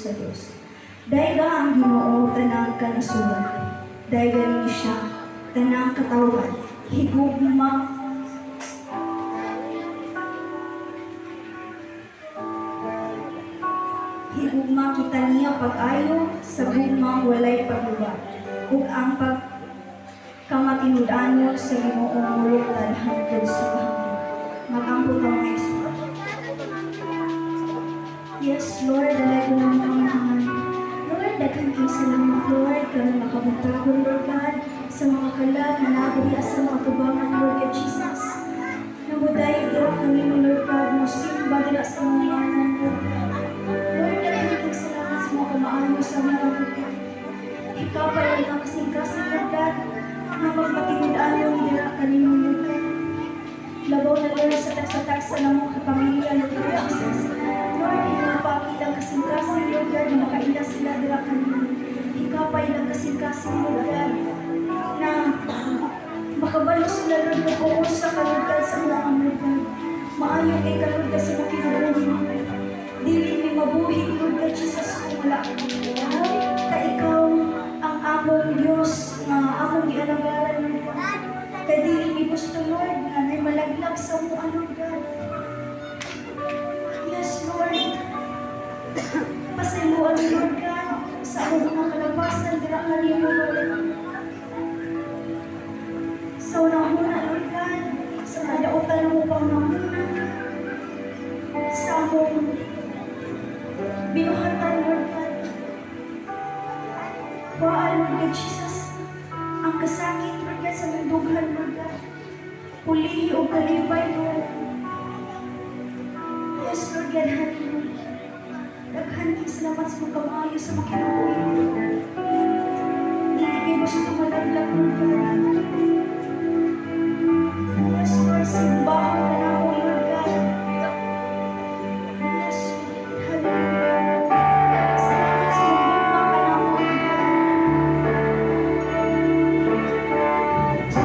sa Dios. Dayga ang Ginoo, tanang kanasuran. Dayga ninyo siya, tanang katawhan. Higugma kita niya pag-ayo sa gugmang walay paglubat. Ug ang pagkamatinud-anon sa Ginoo muluptad hangtod sa kahanggi. Mag-ampo ta, mga igsoon. Yes, Lord, dala ko ng mga. Lord, daghan kay salamat, Lord, karon makabuntagon, Lord God, sa mga kalag na naa sa mga tubangan, Lord God Jesus. Namudayeg dira kanimo, Lord God, mosimba dira sa mga ngalan, Lord God. Lord, daghan kay salamat sa mga kamaayo sa mga, Lord God. Ikaw pa lang ang kasing-kasing, Lord God, na magmatinud-anon dira kanimo, Lord God. Labaw na, Lord, sa tagsa-tagsa ng mga kapamilya, Lord God Jesus. Lord, ikaw pa ang ilang kasing-kasing, Lord God, na makaila sila dira kanimo. Ikaw pa ilang kasing-kasing, Lord God, na makabalo sila, Lord God, kung unsa ka, Lord God, sa mga, Lord God. Maayo kay ka, Lord God, sa mga kinabuhi. Dili mi mabuhi, Lord God Jesus, kung wala ka. Kay ikaw ang among Diyos nga among gialagaran, Lord God. Kay dili mi gusto, Lord, nga nay malaglag sa mo, Lord God. Yes, Lord. Pasayloan, Lord God, sa among mga kalabasan dira kanimo, Lord. Sa unang-una, Lord God, sa kadautan mo panghuna, sa among binuhatan, Lord God. Kuhaan, Lord God Jesus, ang kasakit, Lord God, sa among dughan, Lord God. Pulihi o kalipay, Lord. Yes, Lord God, hallelujah. Daghan kay salamat sa mga kamaayo sa mga kinabuhi. Dili kay gusto malaglag, Lord God. Yes, Lord, simbahon ka namo, Lord God. Yes, Lord, hallelujah. Salamat sa mga gugma ka namo, Lord God. Yes,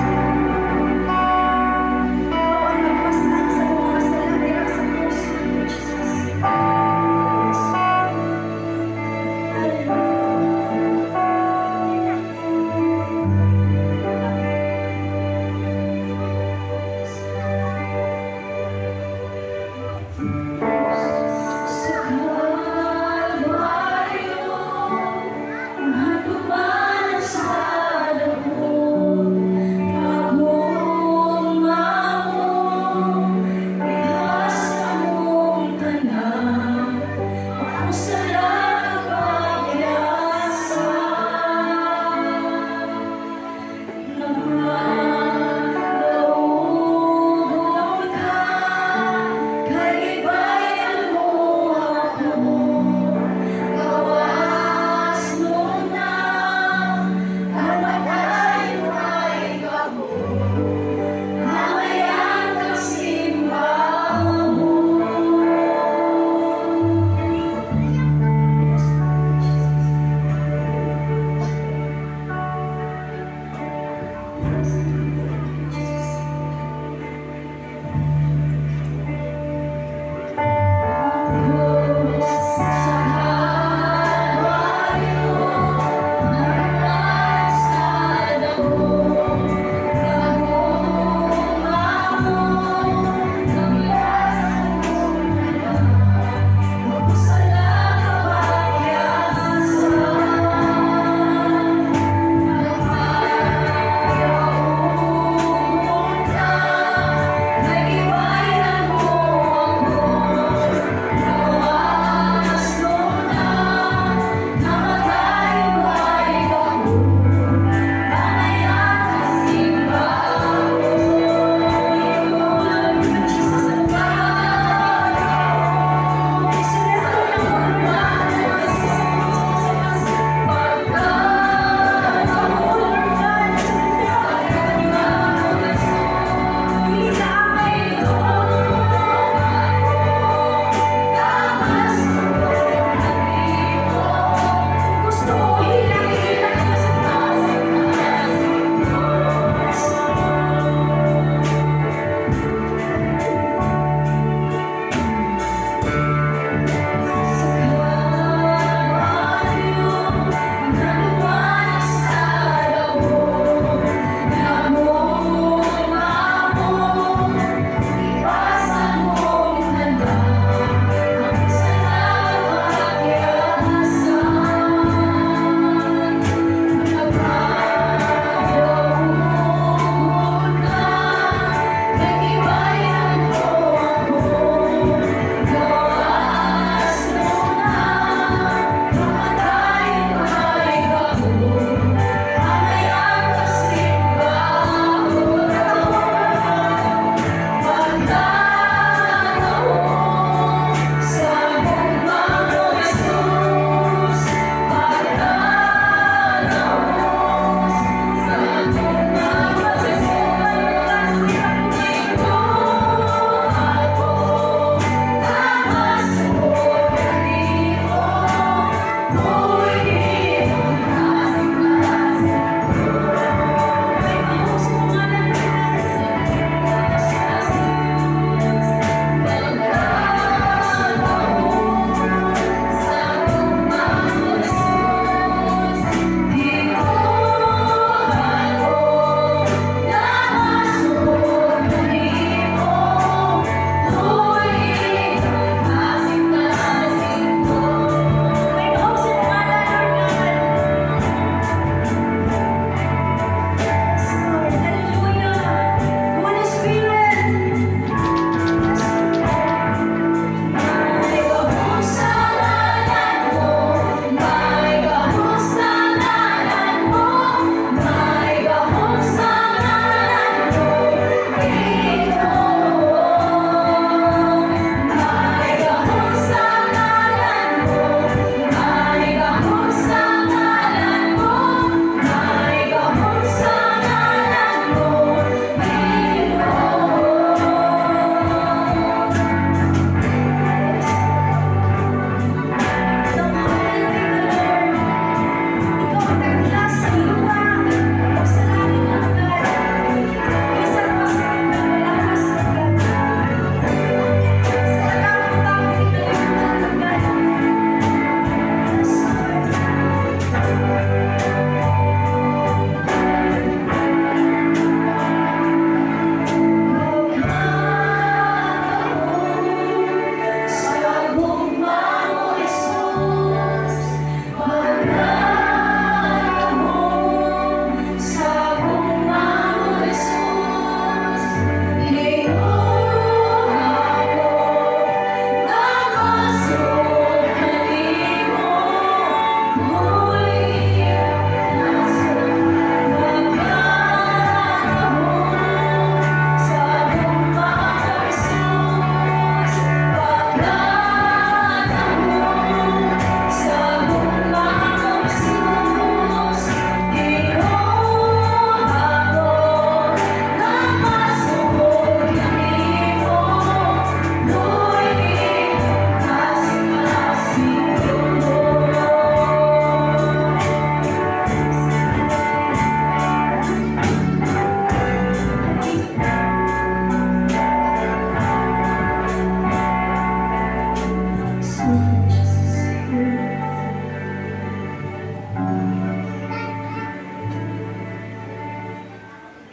Ikaw ang nagpasan sa mga kasala dira sa krus, Lord Jesus. Yes, Lord. Hallelujah.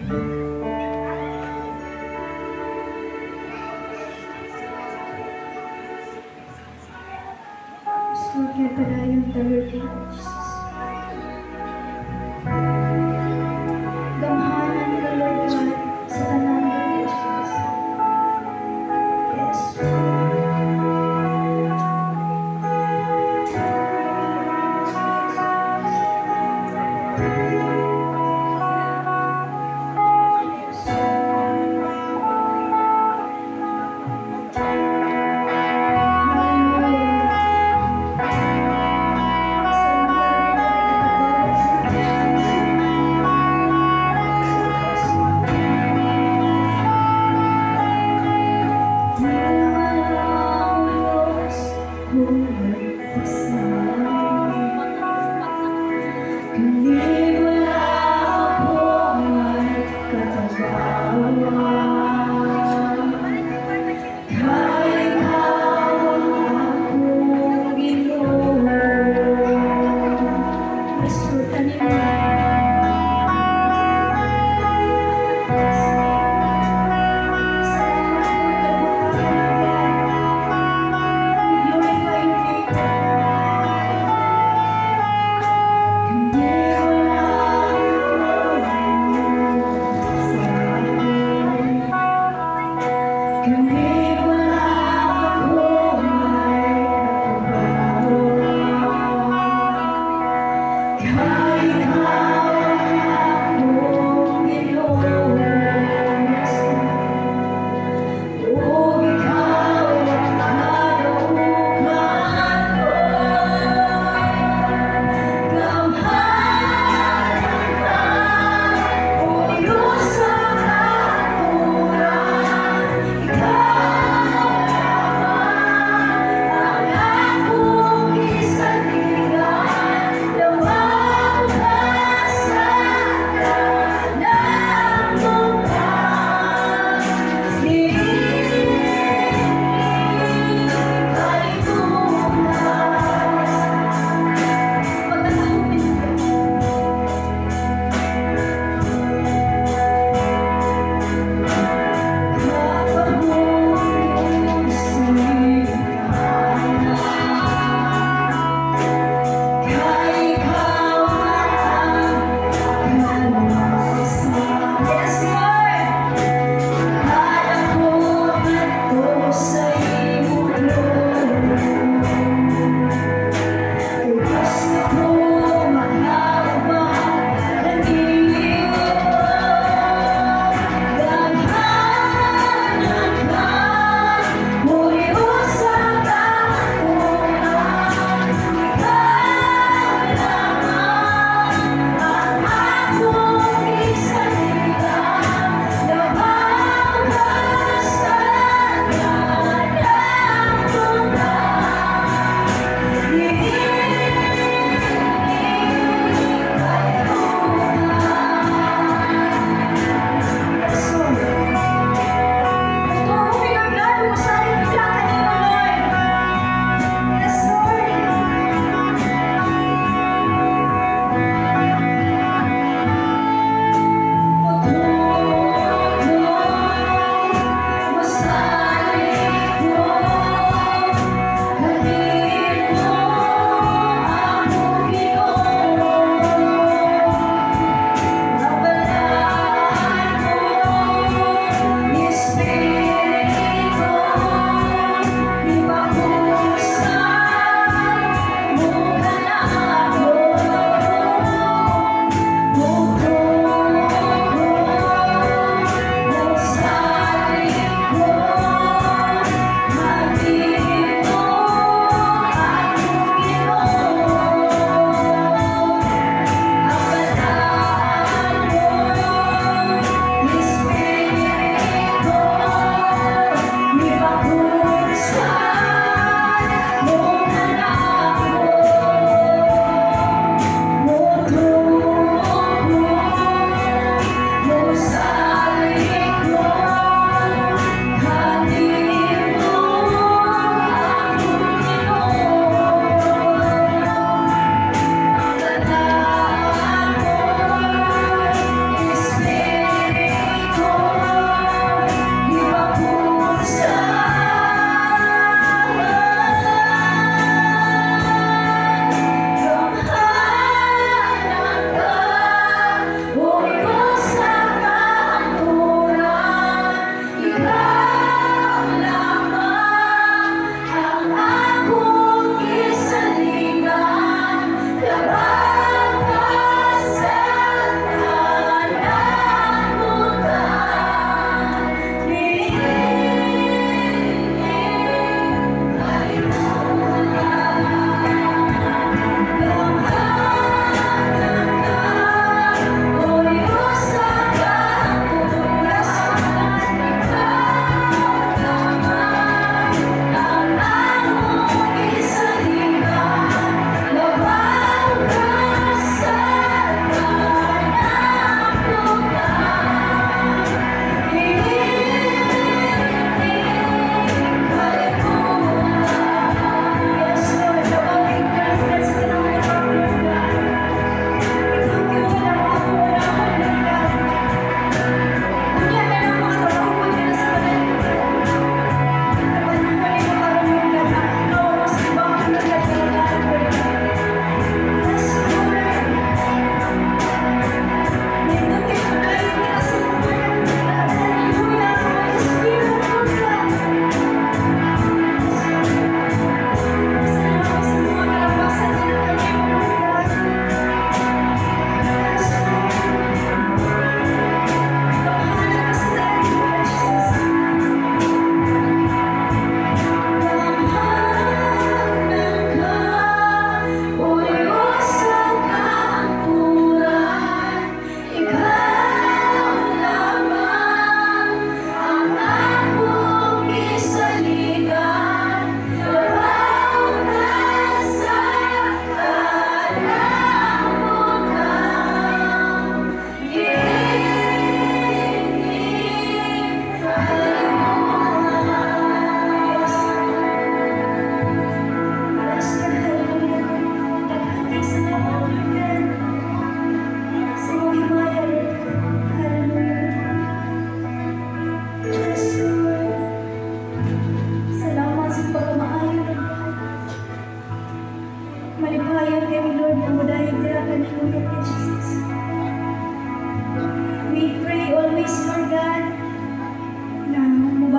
Yes, Lord God, padayon ta, Lord God Jesus. Gamhanan ka, Lord God, sa tanan, Lord Jesus. Yes, Lord.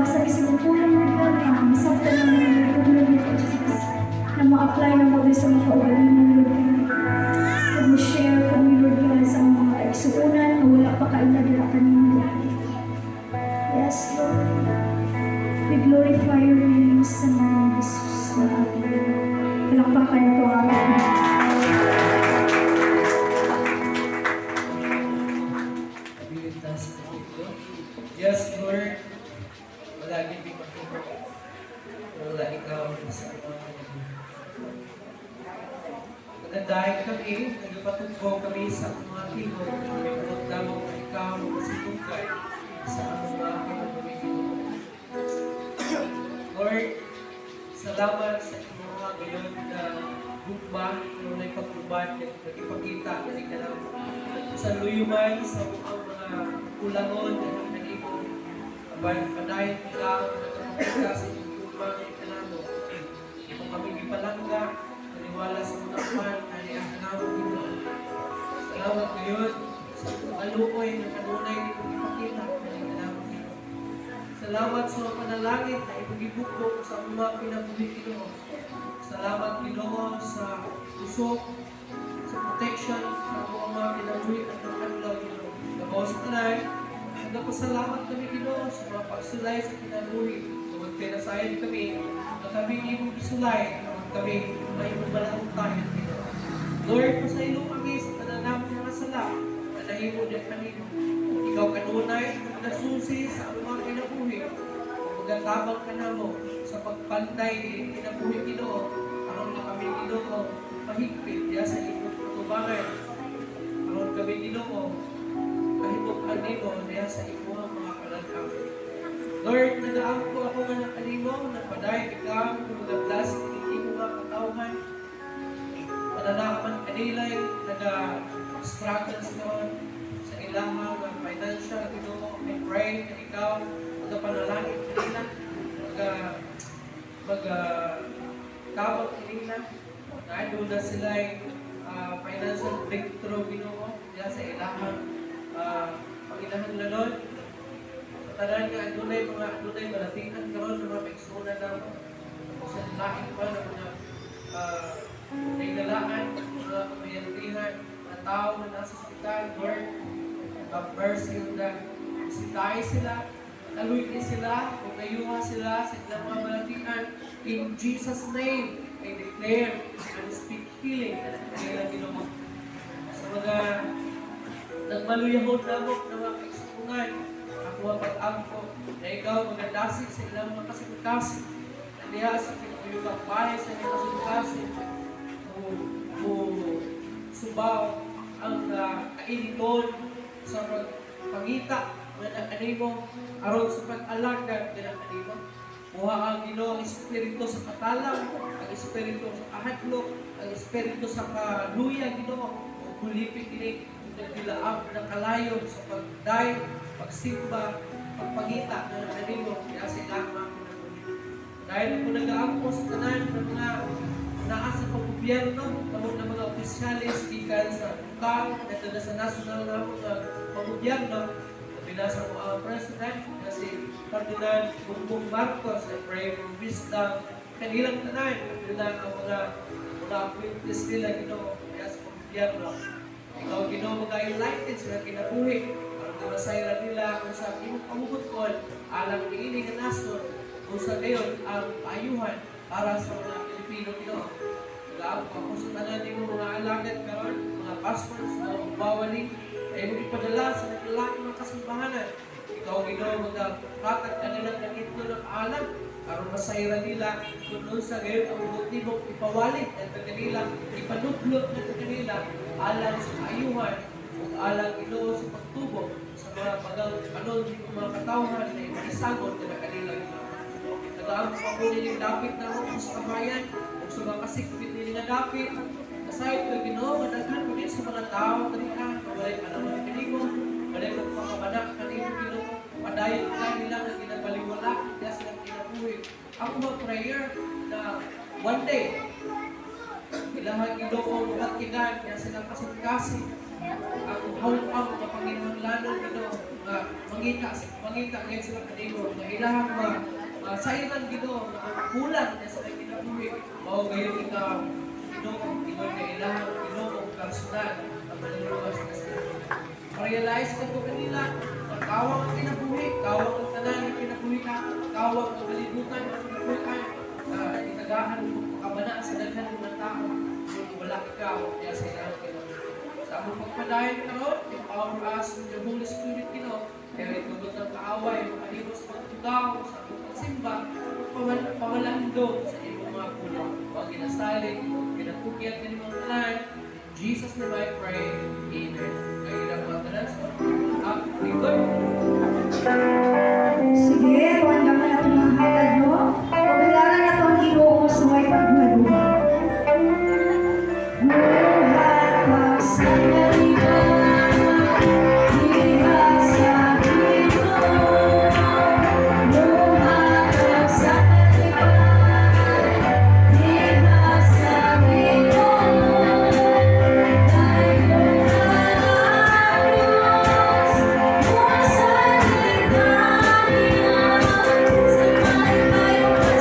Mabasa sa imong pulong, Lord God, na masabtan namo, Lord God Jesus, na ma-apply namo sa mga kaugalingon, Lord God. Ug mo share kami, Lord God, sa among mga kaigsuonan nga wala pa kaila dira kanimo. Yes, Lord. We glorify your name sa name ni Jesus. Amen. Palakpakan nato ang ating Abilitas ito. Yes, Lord. Wala gid mi mahimo. Wala ikaw sa among kinabuhi. Nagadayon kami, nagpatugbo kami sa among mga tingog, kami tungod na ikaw ang masidunggan sa among mga kinabuhi. Lord, salamat sa imong mga gayon na gugma, na pag-uban, nagipakita na kanamo. Sa luyuman, sa ang mga kulangon, na kanimo, aban padayon ikaw, nagpapakita sa imong gugma na kanamo. Imo kami gipalangga, naniwala sa mga apan, ani ang kanamo Ginoo. Salamat ngayon sa kaluoy na kanunay imong ipakita na kanamo, Ginoo. Salamat sa mga panalangin na imong gibukbok sa mga kinabuhi, Ginoo. Salamat, Ginoo, sa usok, sa protection sa among mga kinabuhi at ng adlaw, Ginoo. Labaw sa tanan, nagpasalamat kami, Ginoo, sa mga pagsulay sa kinabuhi. Tungod kay nasayan kami, na kami imong gisulay, aron kami mahimong balaod, Ginoo. Lord, pasaylo kami sa tanan namong mga sala na nahimo diha kanimo. Ikaw kanunay na nagasusi sa among mga kinabuhi. Ug magatabang ka namo sa pagpantay ining kinabuhi, Ginoo, aron nga kami, Ginoo, mahigpit diha sa imong katubangan. Aron kami, Ginoo, mahimong nimo diha sa imong mga pananaw. Lord, nagaampo ako nga ng kanimo, nagpadayon ikaw kung magabless ining imong mga katawhan. Pananaman kanila naga-struggles karon sa ilahang nga financial, Ginoo. I pray na ikaw magapanalangin kanila, maga tabang kanila, na na sila financial breakthrough, Ginoo, diha sa ilahang panginahanglanon. Sa tanan nga adunay malatian karon ng mga kaigsuonan namo sa lain pa ng mga naidalaan, mga kamayatihan, mga tao na nasa ospital, Lord, have mercy on them. Bisitahin sila, kaluy sila, kung kayuha sila sa ilang mga malatian. In Jesus' name, I declare and speak healing kanila, Ginoo. Sa mga nagmaluyahon namo ng mga kaigsuonan, ako ang pag-ampo na ikaw magadasig sa ilang mga kasing-kasing. Na diha sa pinakuyugang bahay sa ilang kasing-kasing, mo subaw ang kainiton sa pagpangita nga kanimo aron sa pag-alagad nga kanimo. Muha ang Ginoo ang espiritu sa katalam, ang espiritu sa kahadlok, ang espiritu sa kaluya, Ginoo. Ug kulipit kini ug nagdilaab na kalayo sa pagday, pagsimba, pagpangita nga kanimo diha sa ilang mga kinabuhi. Dahil kung nagaampo sa tanan ng mga naa sa paggobyerno, tamo ng mga opisyalis gikan sa lokal ngadto na sa national na mga paggobyerno, binasa ko ang president na si Ferdinand Bongbong Marcos. I pray for wisdom kanilang tanan, nila ang mga appointees nila, Ginoo, kaya sa paggobyerno. Ikaw, Ginoo, mag-enlighten sila kinabuhi aron nga masayran nila kung sa imong kabubut-on alang niini nga nasod, kung sa gayon ang kaayuhan para sa mga Pilipino, Ginoo. Nagaampo ako sa tanan nimo mga alagad karon, mga pastors, mga bawali, ay imong ipadala sa naglalaki mga kasimbahanan. Ikaw, Ginoo, magahatag kanila ng itlo ng alam aron masayran nila kung unsa gayon ang buot nimong ipawalit at kanila, ipanublot na kanila alang sa kaayuhan ug alang, Ginoo, sa pagtubo sa mga bagang kanon mga katawhan na ipaisagod na kanila, Ginoo. Nagaampo ako nining dapit na ako sa kabayan ug sa mga kasikbit nini nga dapit. Kasayod ka, Ginoo, nga daghan pa sa mga tao diri nga walay panahon kanimo, walay magpakamanak kanimo, Ginoo. Padayon ka nila nga ginabaliwala diya silang kinabuhi. Ako mga prayer na one day ilahang Ginoo mabatigan niya silang kasing-kasing ang hawak ang mga panginahanglanon, Ginoo, nga mangita sa Mangita ngayon sila kanimo nga ilahang ma sayran, Ginoo, nga kulang na sa kinabuhi. Mao gayon ikaw, Ginoo, ingon nga ilahang Ginoo personal ang manluluwas na sila. Ma-realize ko kanila na kawang ang kinabuhi, kawang ang tanan ng kinabuhi ka, kawang ang kalibutan ng kinabuhi na itagaan mo kabana sa daghan ng mga tao kung wala ikaw diya sa ilang kinabuhi. Sa among pagpadayon karon, empower us with the Holy Spirit, Ginoo. Kaya itugot ng kaaway, makalibot sa pagtugaw, sa among pagsimba, pamalando sa imong mga pulong. Huwag ginasalig, ginatugyan ka mga tanan. In Jesus' name I pray. Amen. Kaya ilang mga tanan sa ang likod. Sige, kuhan naman nato mga hatag, no? Pagkailangan na to ang Ginoo sa may pagbuhat. Buhat pa sa kaliwa, diha sa Ginoo. Buhat pa sa kaliwa, diha sa Ginoo. Dayon ang Diyos, mosalig kaniya sa malipayong kasing-kasing. Hallelujah.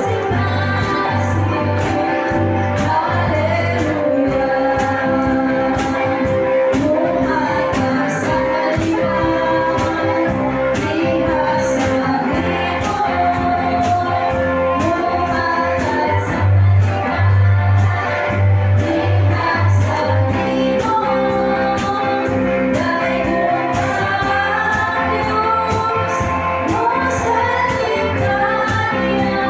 Buhat ka sa kaliwa, diha sa Ginoo. Buhat ka sa kaliwa, diha sa Ginoo. Dayon ang Diyos, mosalig kaniya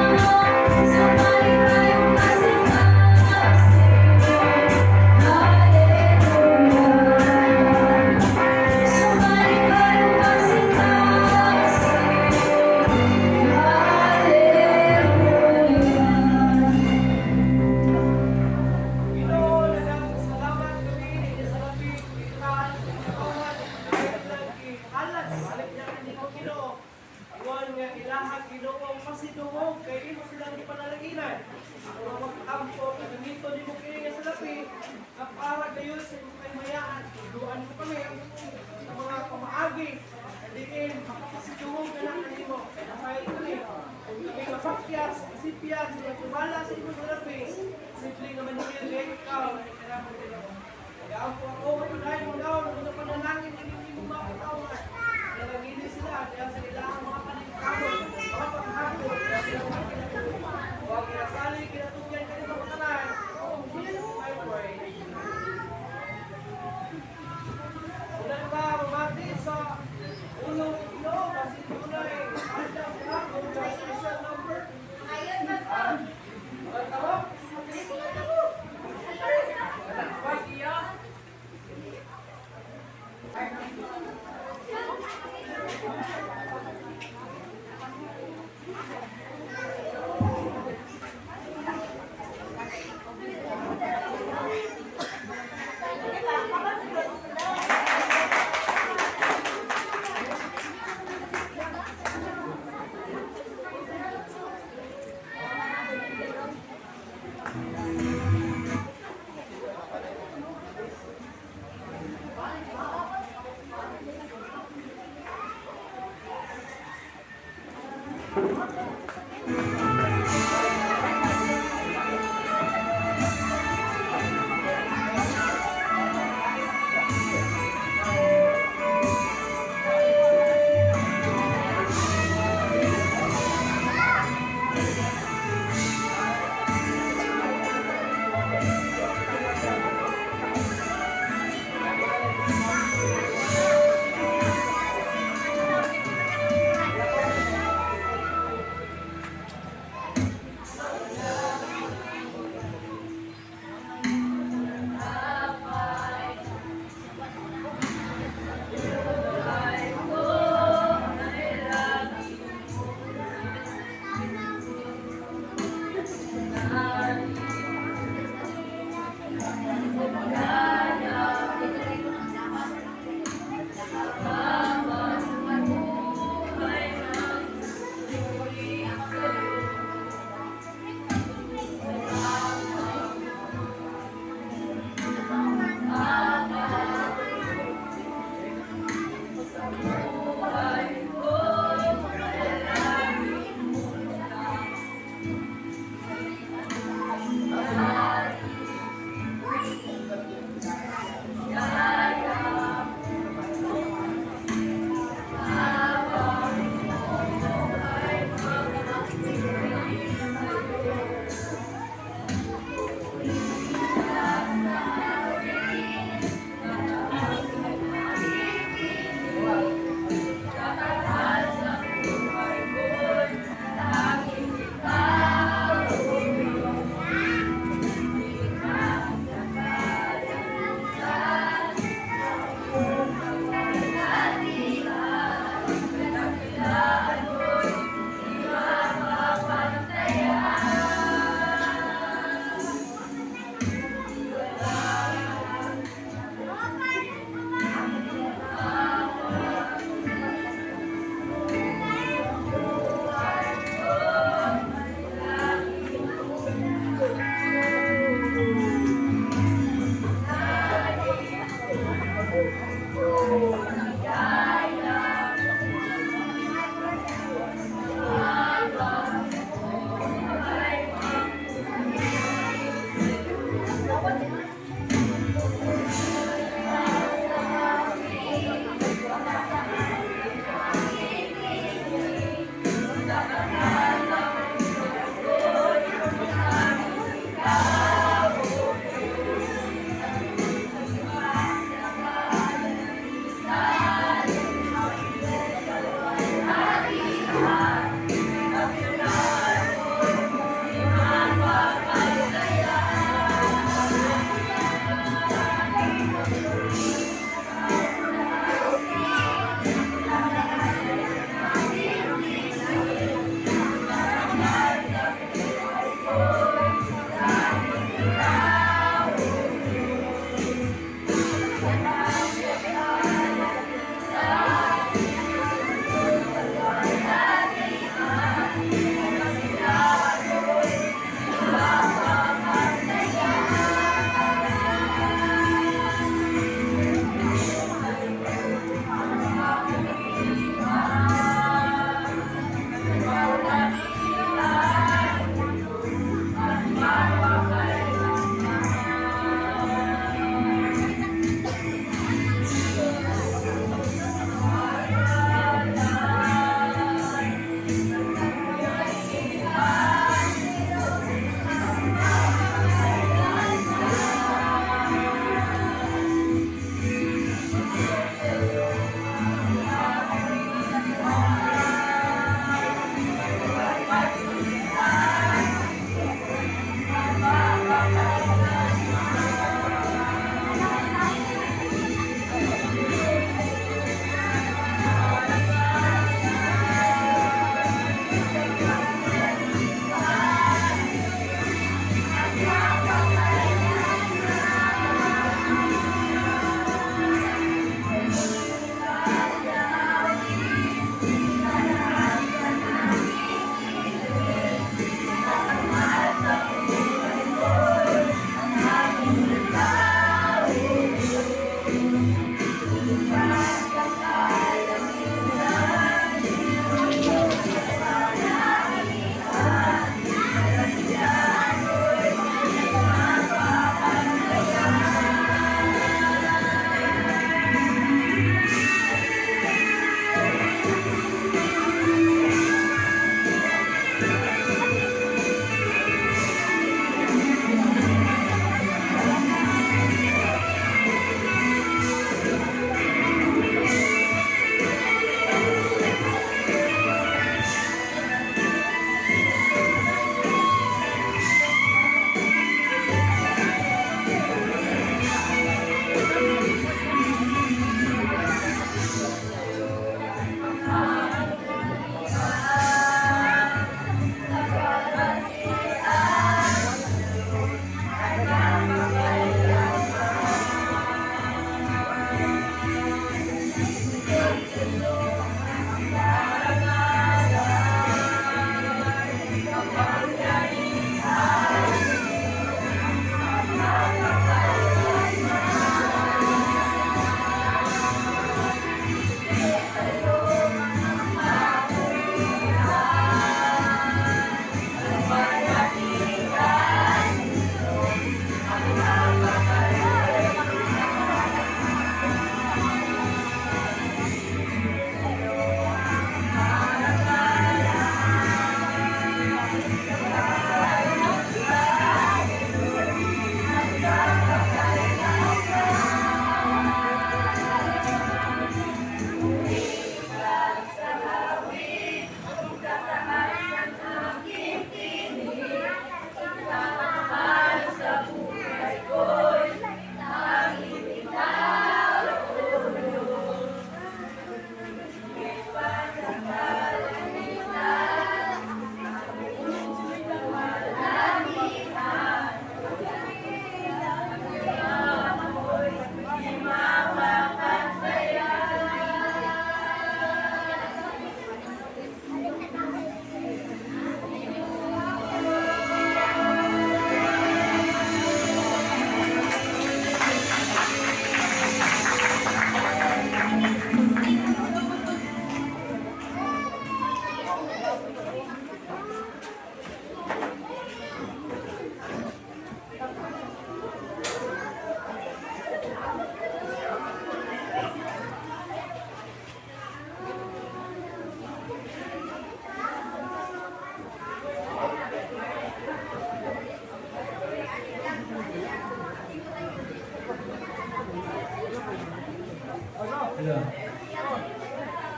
sa malipayong kasing-kasing. Hallelujah. Sa malipayong kasing-kasing. Hallelujah. Ginoo, daghang salamat kami sa labi, itaas, ikawan, halad, balik niya kanimo, Ginoo. Ingon nga ilahang Ginoo ang pasidungog kay imo silang gipanalanginan. Ako ang mag-ampo nga gamiton nimo kini nga salapi nga para gayon sa imong kahimayaan. Tudluan mo kami sa mga pamaagi nga diin makapasidungog ka na kanimo. Kay nasayod kami kung kami mapakyas, masipyan sa pagtumala sa imong salapi, simple nga maningil kay ikaw na ikanamo, Ginoo. Nagaampo ako mapadayon mo daw ng mga panalangin ng imong mga katawhan. Nalangini sila dahil sa ilang mga paningkamot, mga paghakot, dahil sila mga kinabuhi. Huwag ginasali, ginatugyan ka nito mga tanan. In Jesus' name I pray. Unang ka mamati sa ulong sa Ginoo kasi dunay andam ka kung sa special number. Ayun, Pastor. Mga tao, Anak, iya.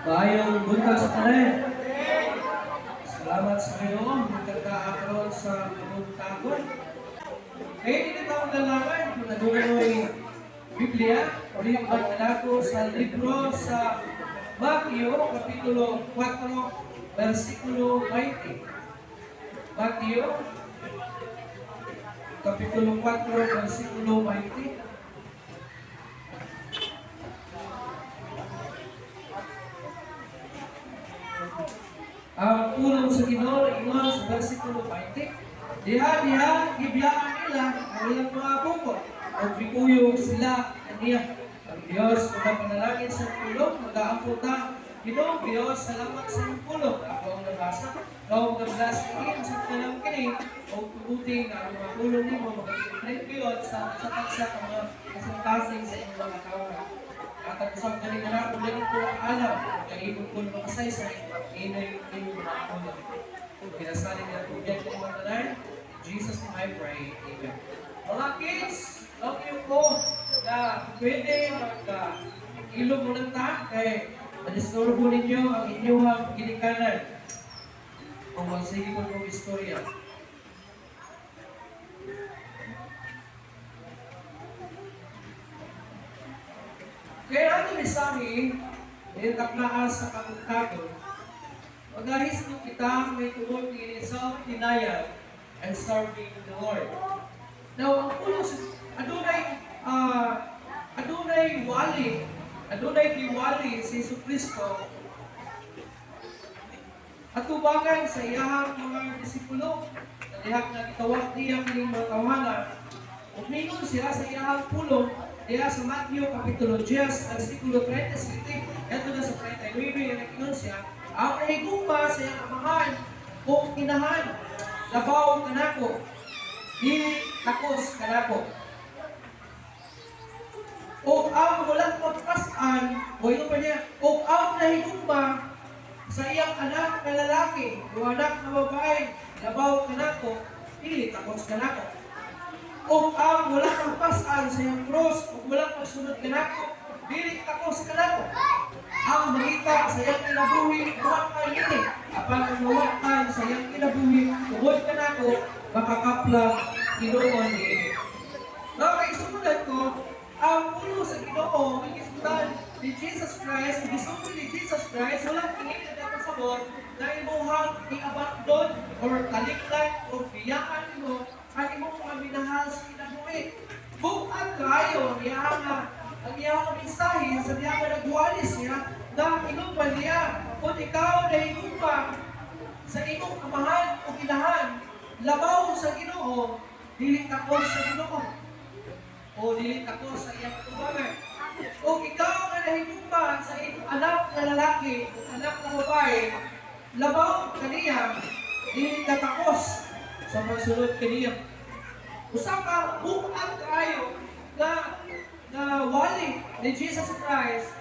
Maayong buntag sa tanan. Salamat sa Ginoo, buntag ta karon sa kabuntagon. Kaya hindi pa akong lalaman kung adunay mo'y Biblia, ulipan na sa libro sa Mateo, Kapitulo 4, versikulo 20. Mateo, Kapitulo 4, versikulo 20. Ang pulong sa Ginoo ingon sa versikulo 20. Diha diha gibiyaan nila ang ilang mga bukod ug mikuyog sila kaniya. Ang Dios magapanalangin sa pulong, magaampo ta. Ginoong Dios, salamat sa iyong pulong. Ako ang nabasa. Ikaw ang nag-bless kini sa tanang kini o tuguti nga ang mga pulong nimo makapag sa tagsa ka mga kasing sa inyong mga tao. At ang usap galing na kung ganito ang alam, kaibog ko ng makasaysay, inay inyong mga pulong. Pinasali niya ang tubig ng mga tanan. In Jesus name I pray. Amen. Mga kids, love you ko na pwede mag ilog mo lang ta kay madisturbo ninyo ang inyong ginikanan. Kung magsige ko ng istorya. Kaya ano mensahe, nitaklaan sa kabuntagon, magahis mo kita may tungod ni self-denial and serving the Lord. Now, ang pulong adunay wali, adunay giwali si Jesu Kristo atubangan sa iyahang mga disipulo na dihang nga gitawag niya kining mga tawhana. Ug mingon siya sa iyahang pulong diha sa Matthew Kapitulo 10, versikulo 37 eto na sa 39, nga nag-ingon siya, ang nahigugma sa iyang amahan o inahan labaw kanako, dili takos kanako. O ang walang pagpas-an, o ito pa niya, o ang nahigugma sa iyang anak na lalaki o anak na babae, labaw kanako, dili takos kanako. O ang walang pagpas-an sa iyang cross, o walang pagsunod kanako, dili takos kanako. Ang mangita sa iyang kinabuhi, mamatay niini. Apan ang mamatay sa iyang kinabuhi, tungod kanako, makakaplang tinuod niini. Mga kaigsuonan ko, ang pulong sa Ginoo, ang gisgutan ni Jesus Christ, gisulti ni Jesus Christ, wala kini nagapasabot na imuhang i-abandon or talikdan o biyaan nimo ang imong mga minahal sa kinabuhi. Bug-at kaayo ang iyang mensahe sa diha nga nagwali siya na ingon pa niya, kung ikaw nahigugma sa imong amahan o inahan, labaw sa Ginoo, dili takos sa Ginoo o dili takos sa iyang katubangan. O ikaw nga nahigugma sa imong anak na lalaki o anak na babae, labaw kaniya, dili ka takos sa pagsunod kaniya. Usa ka bug-at kaayo na na wali ni Jesus Christ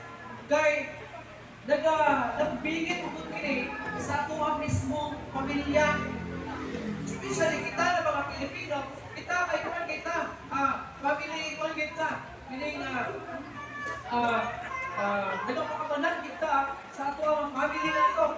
kay nagbigit ug kini sa ato ang mismong pamilya. Especially kita na mga Pilipino, kita kay kuan kita, family kuan kita, meaning nagapakamanan kita sa ato ang family nato.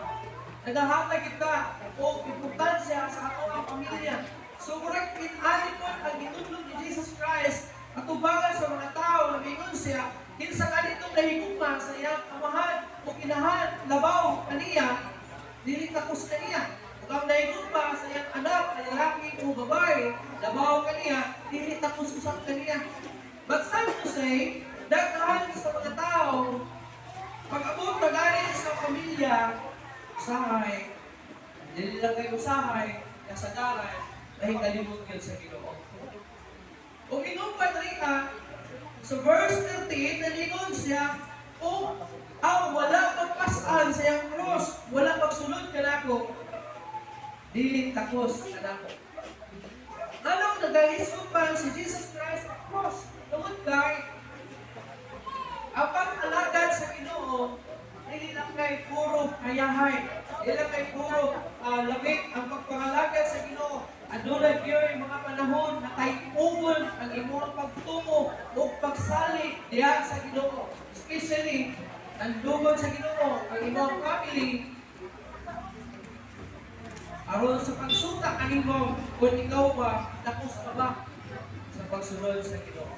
Nagahatag kita o importansya sa ato ang pamilya. So murag in-ani po ang gitudlo ni Jesus Christ atubangan sa mga tao na mingon siya, kinsa kanitong nahigugma sa iyang amahan o inahan, labaw kaniya, dili takos kaniya. Ug ang nahigugma sa iyang anak na lalaki o babae, labaw kaniya, dili takos usab kaniya. But sad to say, daghan sa mga tao, pag abot na gani sa pamilya, usahay, dili lang kay usahay, kasagaran, nahikalimot yun sa Ginoo. O ingon pa diri sa verse 38, nalingon siya, o ang wala pagpas-an sa iyang cross, wala pagsunod kanako, dili takos kanako. Anong nagahisgot pa si Jesus Christ sa cross? Tungod kay ang pag-alagad sa Ginoo, dili lang kay puro hayahay, dili lang kay puro lamig ang pagpangalagad sa Ginoo. Adunay gyud mga panahon na tay-ugon ang imong pagtungo o pagsalig diha sa Ginoo. Especially, ang dugon sa Ginoo ang imong family aron sa pagsuta kanimo kung ikaw ba dakos ka ba sa pagsunod sa Ginoo.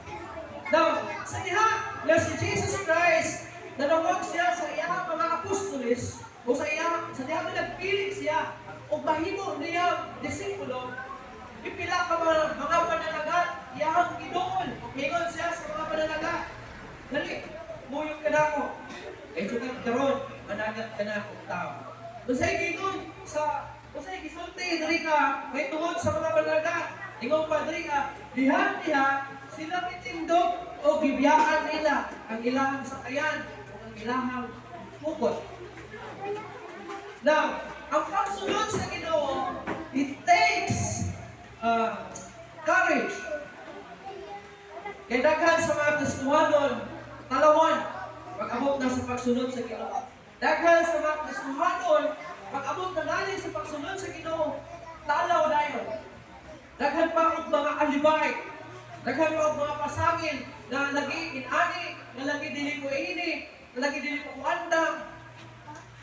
Now, sa diha nga si Jesus Christ nanawag siya sa iyang mga apostoles o sa iya sa diha nga nagpili siya o mahimo niya disipulo, pipila ka mga mananagat iyang giduol. Mingon siya sa mga mananagat, "Dali, muyok ka nako. Kay sugad karon managat ka na og tao." Unsay giingon sa unsay gisulti diri ka may tungod sa mga mananagat? Ingon pa diri ka, diha diha sila mitindog o gibiyaan nila ang ilahang sakayan o ang ilahang pukot. Now, ang pagsunod sa Ginoo, it takes courage. Kay daghan sa mga Kristohanon, talawan, pag-abot na sa pagsunod sa Ginoo. Daghan sa mga Kristohanon, pag-abot na ngali sa pagsunod sa Ginoo, talaw dayon. Daghan pa og mga alibay. Daghan pa og mga pasangil na lagi inani, na lagi dili ko ini, na lagi dili ko andam.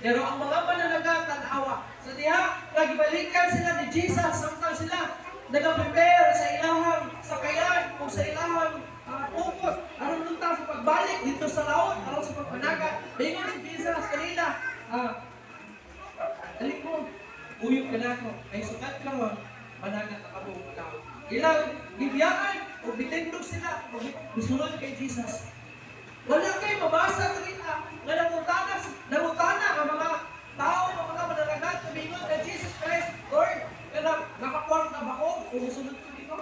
Pero ang mga mananagat, tanawa. Sa diha, nga gibalikan sila ni Jesus, samtang sila nag-prepare sa ilahang sakayan o sa ilahang pukot aron nunta sa pagbalik dito sa laot, aron sa pagpanagat. Ingon si Jesus kanila, "Dali mo, uyok ka nako, kay sugad karon managat na kamo og tao." Ilang gibiyaan o bitindog sila o misunod kay Jesus. Wala kay mabasa diri nga nangutana ang mga tao, ang mga mananagat, tumingon kay Jesus Christ, "Lord, kanang nakakwarta ba ko kung musunod ko dito?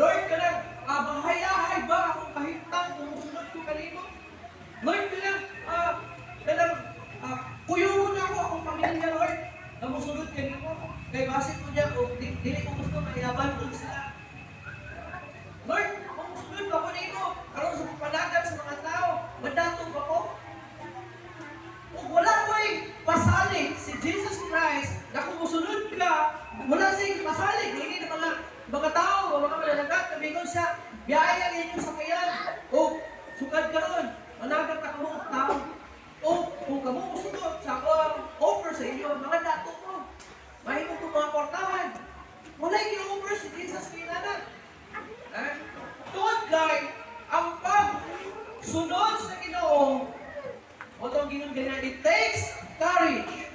Lord, kanang mahayahay ba akong kahimtang kung musunod ko kanimo? Lord, kanang kuyugon na ako akong pamilya, Lord, na musunod kanimo. Kay basin ko niya, o dili ko gusto mailaban ko sila. Lord, kung musunod ba ko nimo, aron sa pagpanagat sa mga tao, mandato ba ko?" Ug wala ko'y pasali si Jesus Christ na kung musunod ka, wala siyang pasali. Hindi na mga tao o mga mananagat, namingon siya, "Biyaya ang inyong sakayan. O sugad karon, managat ka mo og tao. O kung kamo musunod sa ako ang offer sa inyo, mga dato mo. Mahimo ko mga kwartahan." Wala i-offer si Jesus kay nana. Ha? Tungod kay ang pagsunod sa Ginoo, o itong gingon ganyan, it takes courage.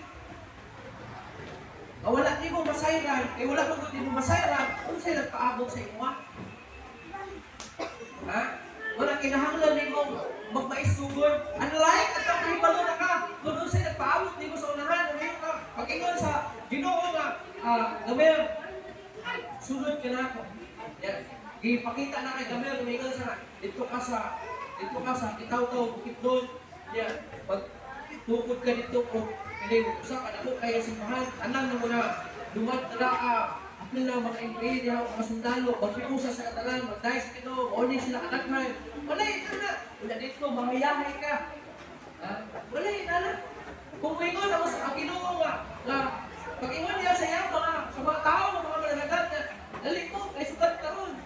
Nga wala nimo masayran, kay wala mo gud nimo masayran, unsay nagpaabot sa imo? Ha? Wala kinahanglan nimo magmaisugod. Unlike atong kahibalo na ka, kung unsay nagpaabot nimo sa unahan, ngayon ka, pag-ingon sa Ginoo nga, "Gamer, sunod ka na ako." Yan. Gipakita na kay Gamer, umingon sa, dito ka sa Kitaw-taw, Bukidnon. Yan. Pag tukod ka dito, o kini usa ka dako kay simbahan, anang na mo na, lumad na apil na mga NPA diha o mga sundalo, magpiusa sa katalan, magdahil sa Ginoo, mao ni sila kadaghan. Wala ito na. Wala dito, mahayahay ka. Ha? Wala ina na. Kung moingon ako sa ang Ginoo nga pag-ingon niya sa iyang mga sa mga tao, mga mananagat na, "Dali mo, kay sugad karon.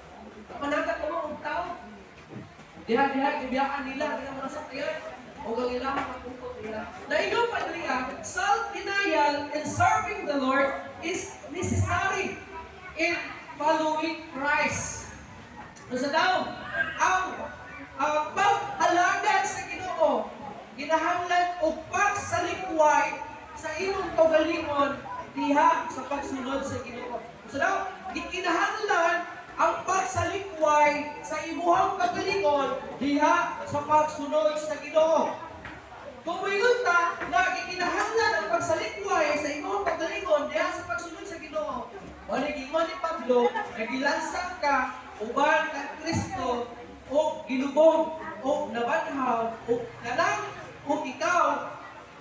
Managat mo og tao." Diha diha gibiyaan nila ang mga sakyan o ang ilang mga pukot nila. Naingon pa diri, self-denial in serving the Lord is necessary in following Christ. So sa daw, ang pag-alagad sa Ginoo, kinahanglan og pagsalikway sa imong kaugalingon diha sa pagsunod sa Ginoo. So daw, gikinahanglan ang pagsalikway sa imuhang kaugalingon diha sa pagsunod sa Ginoo. Kung moingon ta na gikinahanglan ang pagsalikway sa imong kaugalingon diha sa pagsunod sa Ginoo, mao ni giingon ni Pablo nga gilansang ka uban kang Kristo o gilubong o nabanhaw o kanang o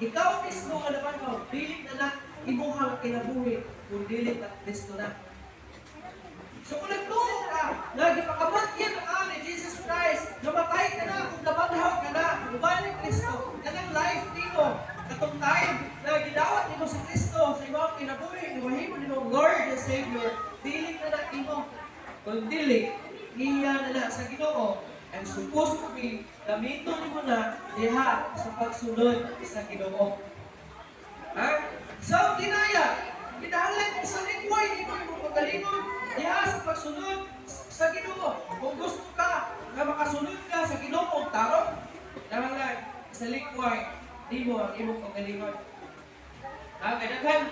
ikaw mismo nga nabanhaw, dili na na imuhang kinabuhi kung dili na Kristo na. So kung nagtuo ka nga gipakamot yan ang ni Jesus Christ, namatay ka na, kung nabanhaw ka na, uban ni Kristo, kanang life nimo, katong time na gidawat nimo si Kristo sa imong kinabuhi, mahimo nimo Lord and Savior, dili na na imo, kung dili, iya na na sa Ginoo, and supposed to be Gamiton mo na diha sa pagsunod sa Ginoo. Ha? Self-denial. Kinahanglan kung salikway nimo imong kaugalingon diha sa pagsunod sa Ginoo. Kung gusto ka nga makasunod ka sa Ginoo og tarong, kinahanglan salikway nimo ang imong kaugalingon. Ha, kay daghan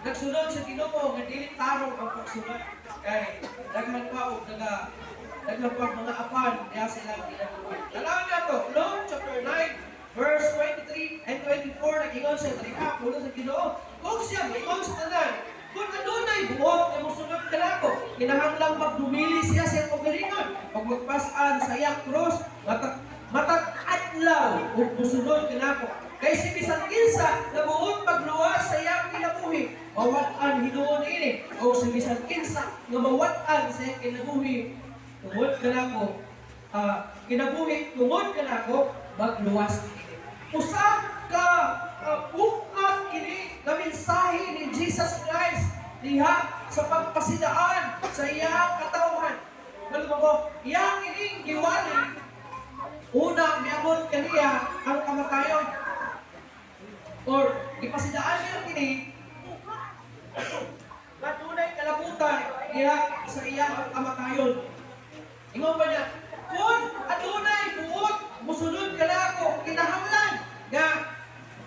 nagsunod sa Ginoo nga dili tarong ang pagsunod, kay daghan pa og daghan pa og mga apan diha sila kinabuhi. Tan-awon nato, Luke chapter 9 verse 23 and 24, nag-ingon siya diriha, pulong sa Ginoo. Kung siya moingon sa tanan, "Kung adunay buot nga mosunod kanako, kinahanglang magdumili siya sa iyang kaugalingon ug magpas-an sa iyang cross matag matag adlaw ug mosunod kanako. Kay si bisan kinsa na buot magluwas sa iyang kinabuhi, mawad-an hinuon ini. O si bisan kinsa nga mawad-an sa iyang kinabuhi tungod kanako, kinabuhi tungod kanako, magluwas ini." Usa ka bukat kini nga mensahe ni Jesus Christ diha sa pagpasidaan sa iyang katawhan. Malo ko, iyang ining giwali una miabot kaniya ang kamatayon or gipasidaan niya kini nga dunay kalabutan diha sa iyang kamatayon. Ingon pa niya, "Kung adunay buot musunod kanako, kinahanglan nga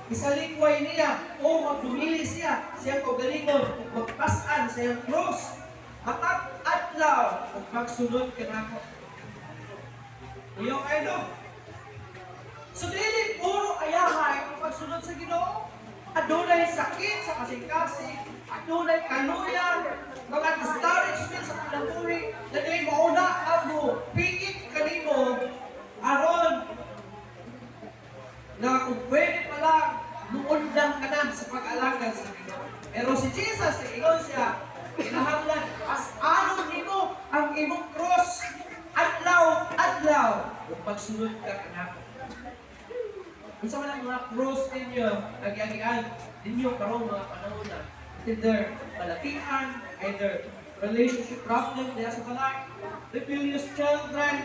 isalikway niya o magdumili siya sa iyang kaugalingon ug magpas-an sa iyang cross matag adlaw ug magsunod kanako." Iyo kay no? So dili puro ayahay ang pagsunod sa Ginoo. Adunay sakit sa kasing-kasing, adunay kaluya, mga discouragement sa kinabuhi, na di mauna ang mo pigit kanimo aron na kung pwede pa lang, muundang ka na sa pag-alagad sa Ginoo. Pero si Jesus, ingon siya, kinahanglan, pas-anon nimo ang imong cross, adlaw, adlaw, ug pagsunod ka kanako. Unsa man ang mga cross ninyo, nagiagian ninyo karong mga panahon na, either balatian, either relationship problem diha sa balay, rebellious children,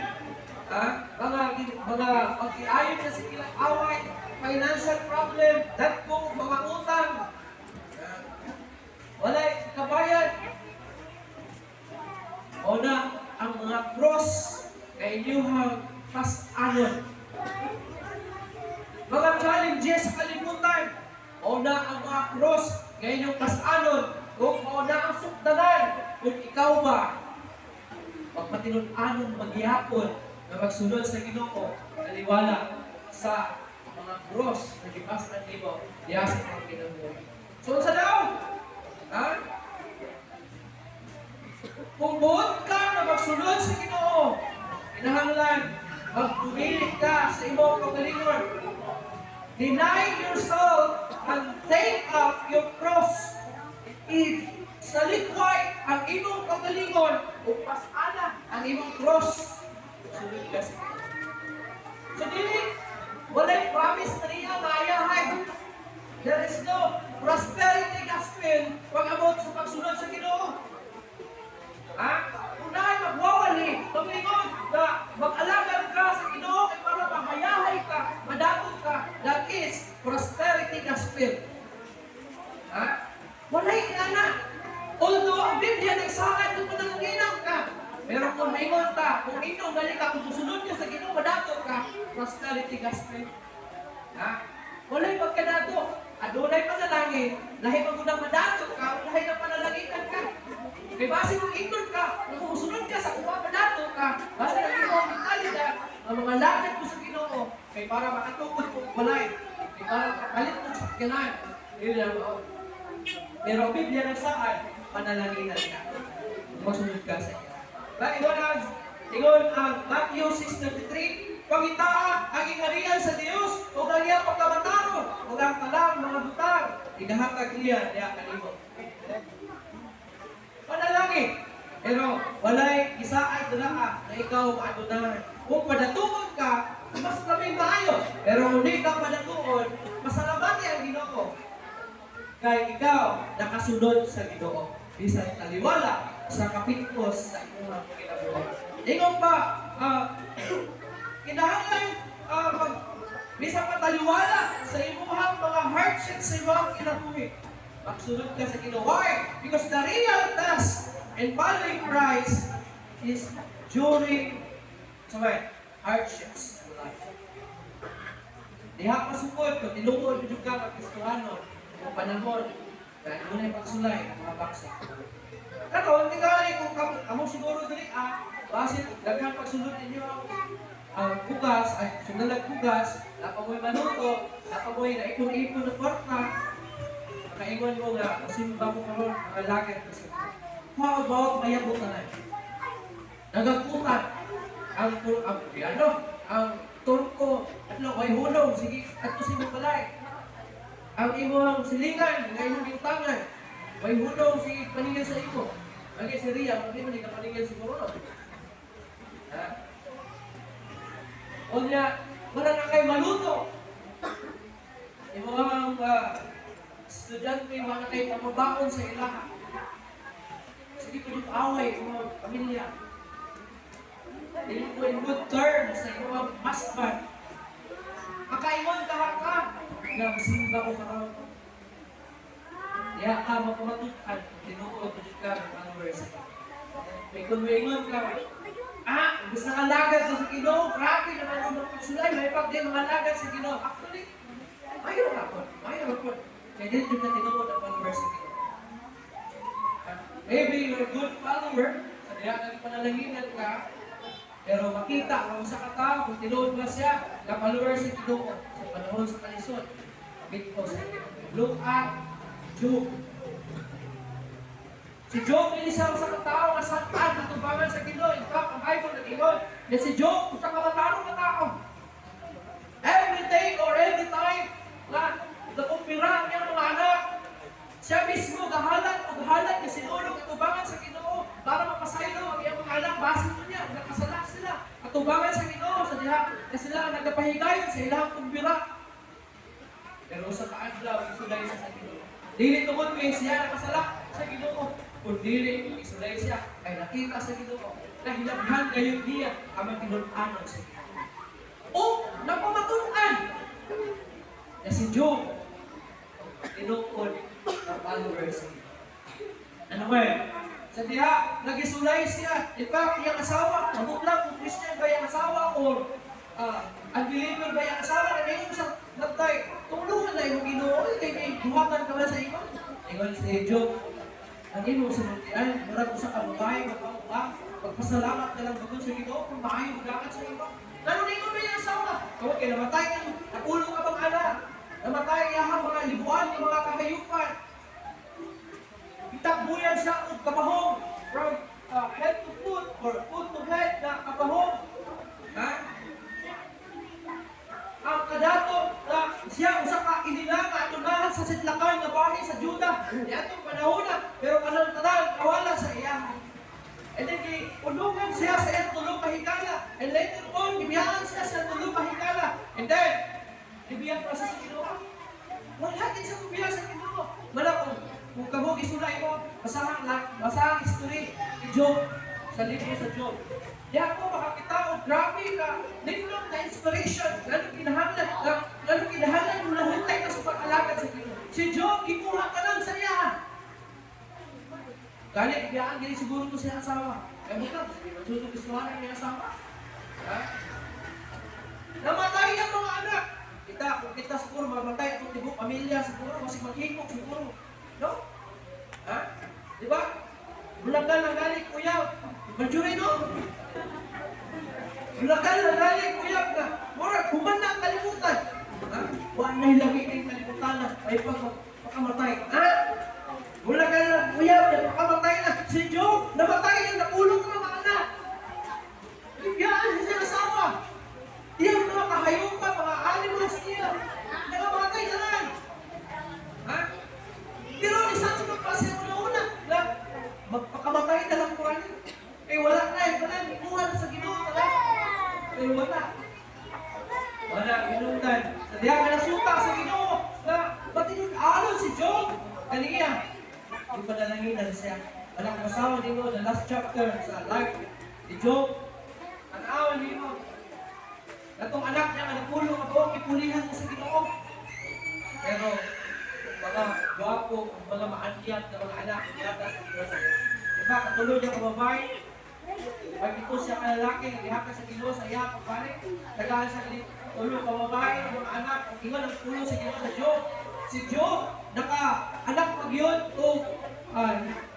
mga pagkiayon na sa ilang away, financial problem, dagko mga utang, walay kabayad. O na ang mga cross na inyong pas-anon. Mga challenges sa kalibutan, o na ang mga cross nga inyong pas-anon, kung mao na ang sukdanan, kung ikaw ba, magpatinud-anon maghihapon na magsunod sa Ginoo, naliwala sa mga cross na gipas-an nimo diha sa imong kinabuhi. So unsa daw? Ha? Kung buot ka na magsunod sa Ginoo, kinahanglan magpumili ka sa imong kaugalingon. Deny yourself and take up your cross. Salikway ang imong kaugalingon ug pas-ana ang imong cross. Sunod ka sa Ginoo. So dili, walay promise na niya maayahay. There is no prosperity gospel pag abot sa pagsunod sa Ginoo. Ha? Unahay magwawali, paglingon na mag-alagad ka sa Ginoo kay para mahayahay ka, madakot ka. That is prosperity gospel. Ha? Walay na. Although ang Biblia nagsaad kung manalangin ka, pero kung maingon ta, kung ino gali ka, kung musunod ka sa Ginoo, madato ka, prosperity gospel. Ha? Walay pagkadato. Adunay panalangin, lahi man gud ang madato ka, lahi na panalanginan ka. Kay base kung ingon ka, kung musunod ka sa kuha, madato ka, base na imo ang mentalidad, ang mga lakad ko sa Ginoo, kay para makatukod ko balay, kay para makapalit ko sa sakyanan. Yun lang mao. Pero ang Biblia nagsaad, panalanginan ka. Magsunod ka sa iya. Ba, ingon ang Matthew 6:33, "Pangitaa ang gingharian sa Dios ug ang iyang pagkamatarong ug ang tanang mga butang igahatag niya diha kanimo." Panalangin. Pero walay gisaad dira na ikaw maadunahan. Kung padatuon ka, mas labing maayo. Pero kung di ka padatuon, masalamati ang Ginoo. Kay ikaw nakasunod sa Ginoo bisan taliwala sa kapintos sa imong kinabuhi. Ingon pa, kinahanglan pag bisan pataliwala sa imuhang mga hardships sa imuhang kinabuhi, magsunod ka sa Ginoo. Why? Because the real test in following Christ is during, sorry, hardships in life. Diha pasukod, kung tinuod jud ka nga Kristohano, kung panahon na dunay pagsulay, mga baksa. Karon, tingali kung kamo siguro diri basin daghan pagsulod ninyo ang bugas, ay sundalag bugas, napa mo'y maluto, napa mo'y naipon-ipon na kwarta, makaingon mo nga, masimba ko karon, mga lagat ko sa. How about mayabot na? Nagakutan ang ano, ang turko, ano, may hunong, sige, at si mo balay. Ang imong silingan, nga imong giutangan, may hunong, sige, paningil sa imo. Lagi si Ria, hindi man ka paningil siguro, no? Ha? Unya, wala na kay maluto. Imong estudyante, wala na kay pamabaon sa ilaha. Sige ko dito away, imong pamilya. Dili ko in good terms sa imong husband. Makaingon ka ka, nga masimba ko karon. Diha ka mapamatukan kung tinuod jud ka ng followers. May kung moingon ka, imbes na kalagad sa Ginoo, grabe naman ang mga pagsulay, may pag di mga lagad sa Ginoo. Actually, mayo ra po, mayo ra po. Kaya dili jud ka tinuod ang followers sa Ginoo. Maybe you're a good follower, sa diha ka panalanginan ka, pero makita kung sa ka tao, kung tinuod ba siya, na follower sa Ginoo sa panahon sa kalisod. Bit ko sa Look at Job. Si Job, dili siya usa ka tao nga saan atubangan sa Ginoo. In fact, ang Bible nag-ingon na si Job usa ka matarong nga tao. Every day or every time nga nakumpira ang iyang mga anak, siya mismo gahalat og halat nga sinulog atubangan sa Ginoo para mapasaylo ang iyang mga anak, basin mo niya nakasala sila atubangan sa Ginoo sa diha na sila ang nagapahigayon sa ilang kumbira. Pero sa kaadlaw, isulay siya sa Ginoo. Dili tungod kay siya nakasala sa Ginoo, kun dili isulay siya kay nakita sa Ginoo na hinabhan gayud niya ang mga tinun-anon sa Ginoo. O napamatud-an na si Job tinuod na follower sa Ginoo. Ano ba? Sa diha, nagisulay siya. In fact, iyang asawa, mabutlang kung Christian ba iyang asawa or unbeliever ba iyang asawa, nagayon siya, nagtay, tulungan na imong Ginoo, kay may buhatan ka ba sa imo? Ingon si Job, ang imong sinultian, murag usa ka babae, magpaupa, magpasalamat ka lang bagong sa Ginoo kung maayo bugangan sa imo. Ngano ningon ba iyang asawa? Kung kay namatay ang nakulong ka bang anak? Namatay iyang mga libuan ng mga kahayupan. Itakbuyan siya og kabahong from head to foot or foot to head na kabahong. Ha? Ang kadato na siya usa ka inila nga atunahan sa sidlakan nga bahin sa Juda niadtong panahon na, pero kanang tanan kawala sa iya. And then giulungan siya sa iyang tulo ka higala. And later on, gibiyaan siya sa tulo ka higala. And then, gibiyan pa siya sa Ginoo. Wala din sa kubiya sa Ginoo. Wala kung kamo gisulay mo, basahan history ni Job sa libro sa Job. Di ako makakita og grabe ka nindot na inspiration lalo kinahanglan mo lahutay ka sa pag-alagad sa Ginoo. Si Job gikuha ka lang sa iya. Gani biyaan gani siguro to siya asawa. Kaya mo ka, matuto gustuhan ang iyang asawa. Ha? Namatay ang mga anak. Kita, kung kita siguro mamatay itong tibok pamilya siguro, kasi maghimok siguro. No? Ha? Di ba? Bulakan lang gali, kuya. Marjorie, no? Bulakan lang gali, kuya. Nga, mura, human na ang kalimutan. Ha? Wa na hilagi kay kalimutan na. Ay pag pakamatay. Ha? Bulakan lang, kuya. Pakamatay na. Si Job, namatay na, nakulong ng mga anak. Bigyan siya asawa. Iyang mga kahayupan, mga animals niya. Nakamatay na lang. Ha? Pero isang pa siya una-una na magpakamatay na lang ko rin. Eh wala na eh, wala, kuha na sa Ginoo wala. Pero wala. Wala, hinungdan. Sa diha ka nasuta sa Ginoo na matinud-alon si Job kaniya. Di pa nalanginan siya. Wala kang asawa nimo, the last chapter sa life ni Job. Ang awan nimo. Katong anak niya nga napulo ka buok, gipulihan niya sa Ginoo. Pero mga gwapo, mga maanyat na mga anak, gihatag sa Ginoo sa iya. Diba, katulo niya ka babae, may pito siya ka lalaki, nga gihatag sa Ginoo sa iya pagbalik. Tagaan sa kali tulo ka babae, ang mga anak, ang ingon ang pulong sa Ginoo sa Job. Si Job, naka anak pag yun, o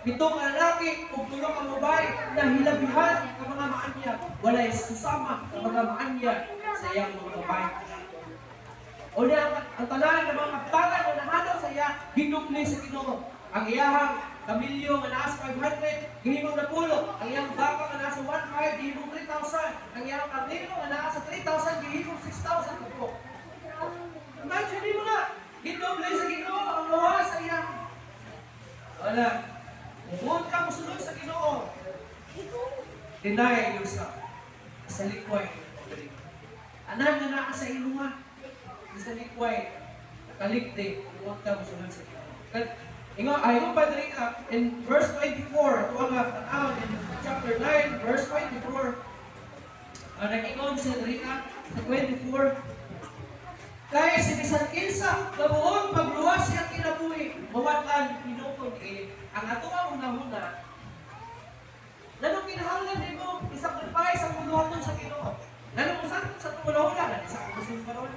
pito ka lalaki, o tulo ka babae, na hilabihan ang mga maanyat. Walay susama ang mga maanyat sa iyang mga babae. O niya, ang tanan ng mga kaptanan o nahanaw sa iya, ginubli sa Ginoo. Ang iyahang kamilyo nga naa sa 500, gihimong napulo. Ang iyang baka nga naa sa 1,500, gihimong 3,000. Ang iyang karnero nga naa sa 3,000, gihimong 6,000 kabuok. Imagine mo na, ginuble sa Ginoo ang gawa sa iya. Wala. Kung ka mosunod sa Ginoo, deny yourself. Sa likway. Anan nga naa sa imuha. Sa likway, nakaligde, huwag ka mosunod sa Ginoo. Ingon, ay ingon pa diri in verse 24, ito ang tan in chapter 9, verse 24. Nag-ingon siya diri sa 24, "Kaya si bisan kinsa kabuon pagluwas siyang kinabuhi, mawad-an hinuon ini." Ang ato ang hunahuna, nganong kinahanglan nimo i-sacrifice ang buhaton sa Ginoo? Nganong mo sa atong hunahuna, nga sa akong karon?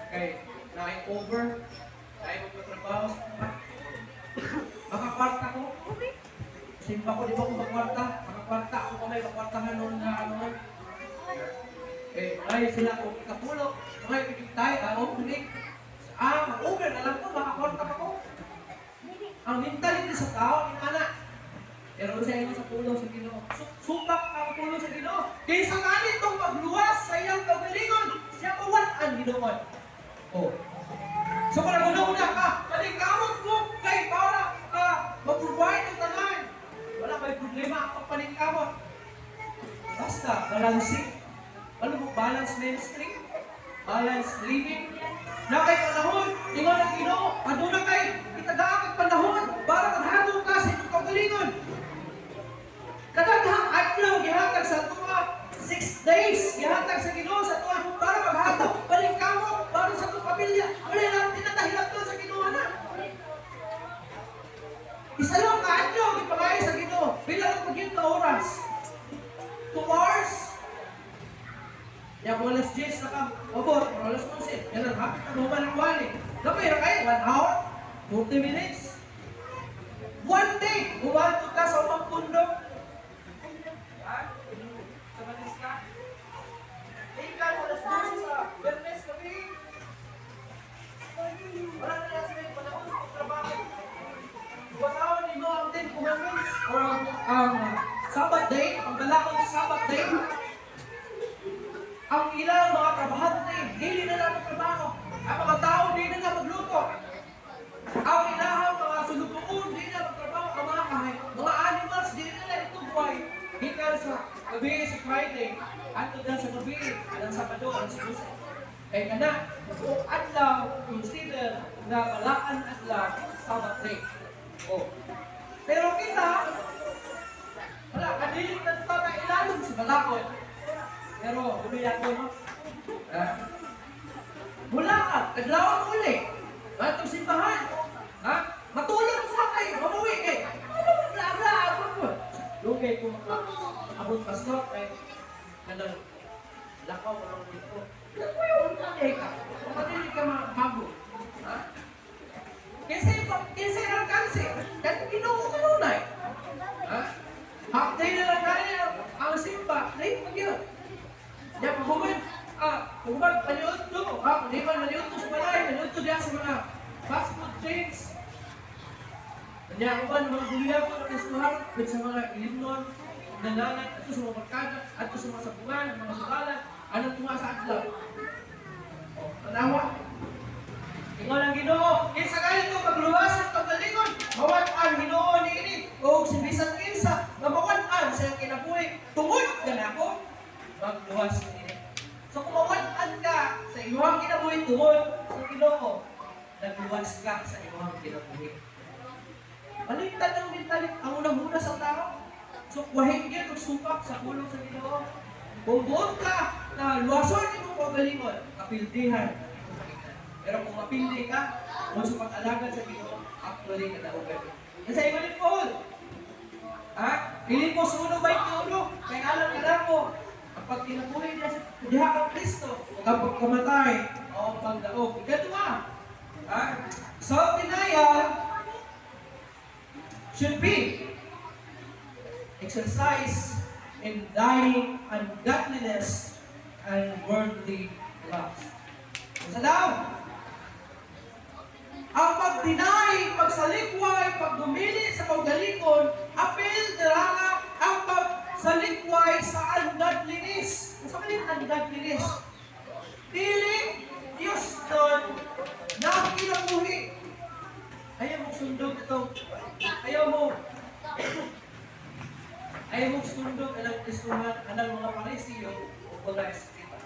Kay naay over, naay magpatrabaho sa mga makakwarta ko. Simba ko, di ba ko makwarta? Makakwarta ako kamay, makwartahan noon na ano nun. Eh, ay sila ko ikapulo, mga ipigtay, opening. Mag-over na lang ko, makakwarta pa ko. Ang mentality sa tao, inana. Pero sa inyo sa pulong sa Ginoo, supak ang pulong sa Ginoo. Kaysa ganitong magluwas sa iyang kaugalingon, siya mawad-an hinuon. Oh. So kung naguna-una ka, paningkamot mo kay para ma-provide ang tanan. Wala may problema ang pagpaningkamot. Basta, balancing. Ano mo, balance ministry? Balance living? Na kay panahon, ingon ang Ginoo, aduna kay itagaan kag panahon para maghatog ka sa imong kaugalingon. Kadaghang adlaw gihatag sa tuwa, 6 days gihatag sa Ginoo sa tuwa para maghatog, paningkamot para sa atong pamilya. Wala lang tinatahilak sa Ginoo na. Isa lang ka adlaw gipangayo sa Ginoo. Pila ka pag ka oras? 2 hours? Ya kung alas 10 na ka, mabot, or alas 11, yan ang hapit na human ang wali. Gamay ra kayo, 1 hour, 40 minutes. One day, umadto ka sa umang pundo. Ha? Sa Maniska? Ikaw, alas 12 sa Bernes kami. Wala na na sila yung panahon sa pagtrabaho. Basahon nimo ang Ten Commandments or ang Sabbath day, ang balakon sa Sabbath day. Ang ilang mga trabahante, dili na lang trabaho. Ang mga tao, dili na lang magluto. Ang ilahang mga sulubuon, dili na magtrabaho. Ang mga kahay, mga animals, dili na lang itubuhay. Gikan sa gabi sa Friday, adto na sa gabi, anang Sabado, ang sa. Kay kana, buong adlaw, consider na balaan adlaw, Sabbath day. Oh. Pero kita, wala, kadili na ta na ilalom sa balakod. Pero, umiyak ko, no? Ah. Mula ka, kadlawon uli. Atong simbahan. Ha? Matulog sa kay, mamuwi kay. Ano bla bla abot mo. Lugay ko maka abot, pastor, kay kanang lakaw ko lang dito. Nakuyon ka kay ka. Madili ka mahabot. Ha? Kinsa kinsa ang kansi? Kan Ginoo kanunay. Ha? Half day na lang kaya ang simba, late pa gyud. Ya paghuman, paghuman maniudto, ha, di man maniudto sa balay, maniudto diya sa mga fast food chains. Kanya uban mga gulya ko ng with sa mga ilimnon, nananat, ato sa mga barkada, ato sa mga sabungan, mga sukalan, anong tunga sa adlaw. Oh, tanawa. Ingon ang Ginoo, kinsa kayo pagluwas ang kaugalingon, mawad-an hinuon niini og si bisan kinsa nga mawad-an sa iyang kinabuhi tungod kanako, magluwas niini. So kung mawad-an ka sa imong kinabuhi tungod sa Ginoo, nagluwas ka sa imong kinabuhi. Baliktad ang mentality, ang unang-una sa tao. So, wahin gyud og supak sa pulong sa Ginoo. Kung buot ka na luwason imong kaugalingon, kapildihan imong maingnan. Pero kung mapildi ka, kung sa pag-alagad sa Ginoo, actually kadaugan. Kasi ingon ni Paul, ha? Filipos 1:21, kay alam ka lang mo, ang pagkinabuhi niya sa diha kang Kristo, ug ang pagkamatay o ang pagdaog. Ikadua, ha? Self-denial should be exercise in dying ungodliness and worldly lust. Unsa daw? Ang pag-deny, pagsalikway, pagdumili sa kaugalingon, apil dira ang pagsalikway sa ungodliness. Unsa man yung ungodliness? Dili Diyos doon na kinabuhi. Ayaw mong sundog ito. Ayaw mong sundog anang Kristuhan, anang mga Parisiyo o mga Eskriba.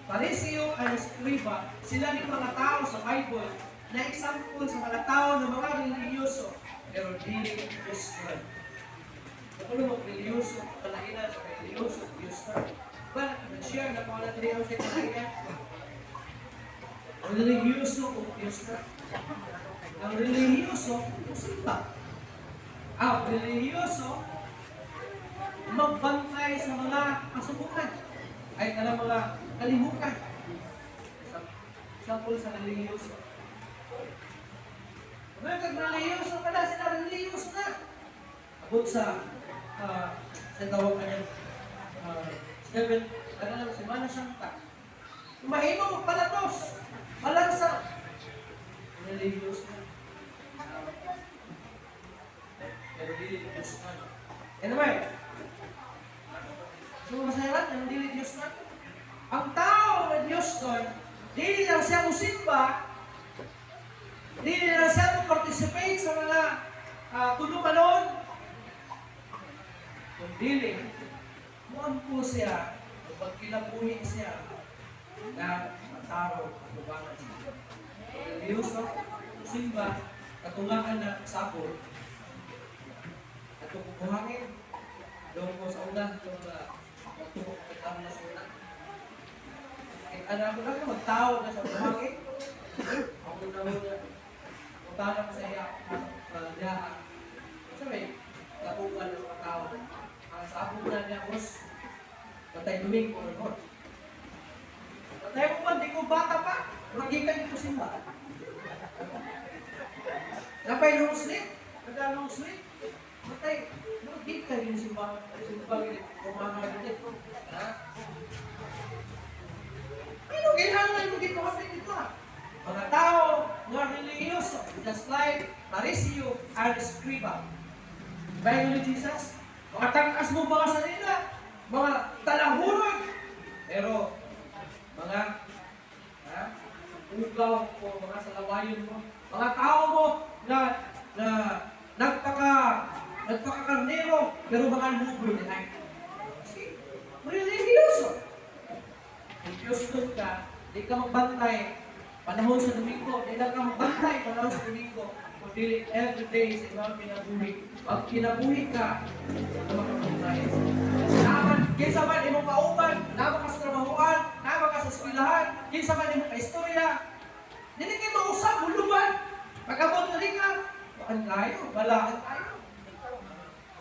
Parisiyo at Eskriba, sila ni mga tao sa Bible na example sa mga tao na mga relihiyoso, pero dili Diyos doon. Kung ano mag-relihiyoso, kalainan sa relihiyoso, Diyos doon. Ba, nag-share na pa wala dili ako sa kalainan? Ang relihiyoso o Diyos na. Ang relihiyoso, musimba. Ang relihiyoso, magbantay sa mga kasubukan. Ay, kanang mga kalihukan. Example sa relihiyoso. Ngayon, kag relihiyoso ka na, sila relihiyoso na. Abot sa tawag kanyang seven, ano lang, Semana Santa. Mahimo mo palatos, malansa. Relihiyoso na. Pero dili Diyos na. Anyway, so masayaran, ang dili Diyos na. Ang tao na Diyos doon, dili lang siya musimba, dili lang siya mo participate sa mga tulumanon, kung dili, muampo siya, o pagkinabuhi siya, na matarong at lubangan siya. Relihiyoso, simba, katungaan na sabor, at kukuhangin, doon ko sa una, itong magtukok ang na sa una. Eh, anak ko lang, magtawag na sa buhangin. Ako na na, punta ko sa iya, sa diha. Kasi may lakukan ng mga tao. Ang sabog na niya, boss, patay Domingo or not. Patay ko man, di ko bata pa. Magikan dito simba. Napay long sleep, nagka long sleep. Patay, magikan din simba. Simba, kumama dito. Ha? Ano, kailangan mo dito kasi dito ah. Mga tao nga relihiyoso, just like Parisio and Escriba. Bible ni Jesus, mga tangkas mo mga sa nila, mga talahurag, pero mga ha, ugaw o mga salawayon mo, mga tao mo na na nagpakakarnero pero mga lubo nila. See? Relihiyoso. Kung Diyos doon ka, di ka magbantay panahon sa Domingo, di lang ka magbantay panahon sa Domingo, kung dili everyday sa imong kinabuhi. Pag kinabuhi ka, na makapantay. Naman, kinsa man imong kauban, naman ka sa trabahoan, naman ka sa eskwelahan, kinsa man imong kaistorya, dili kay mausap, huluban. Pag-abot na rin ka, baan tayo, balaan tayo.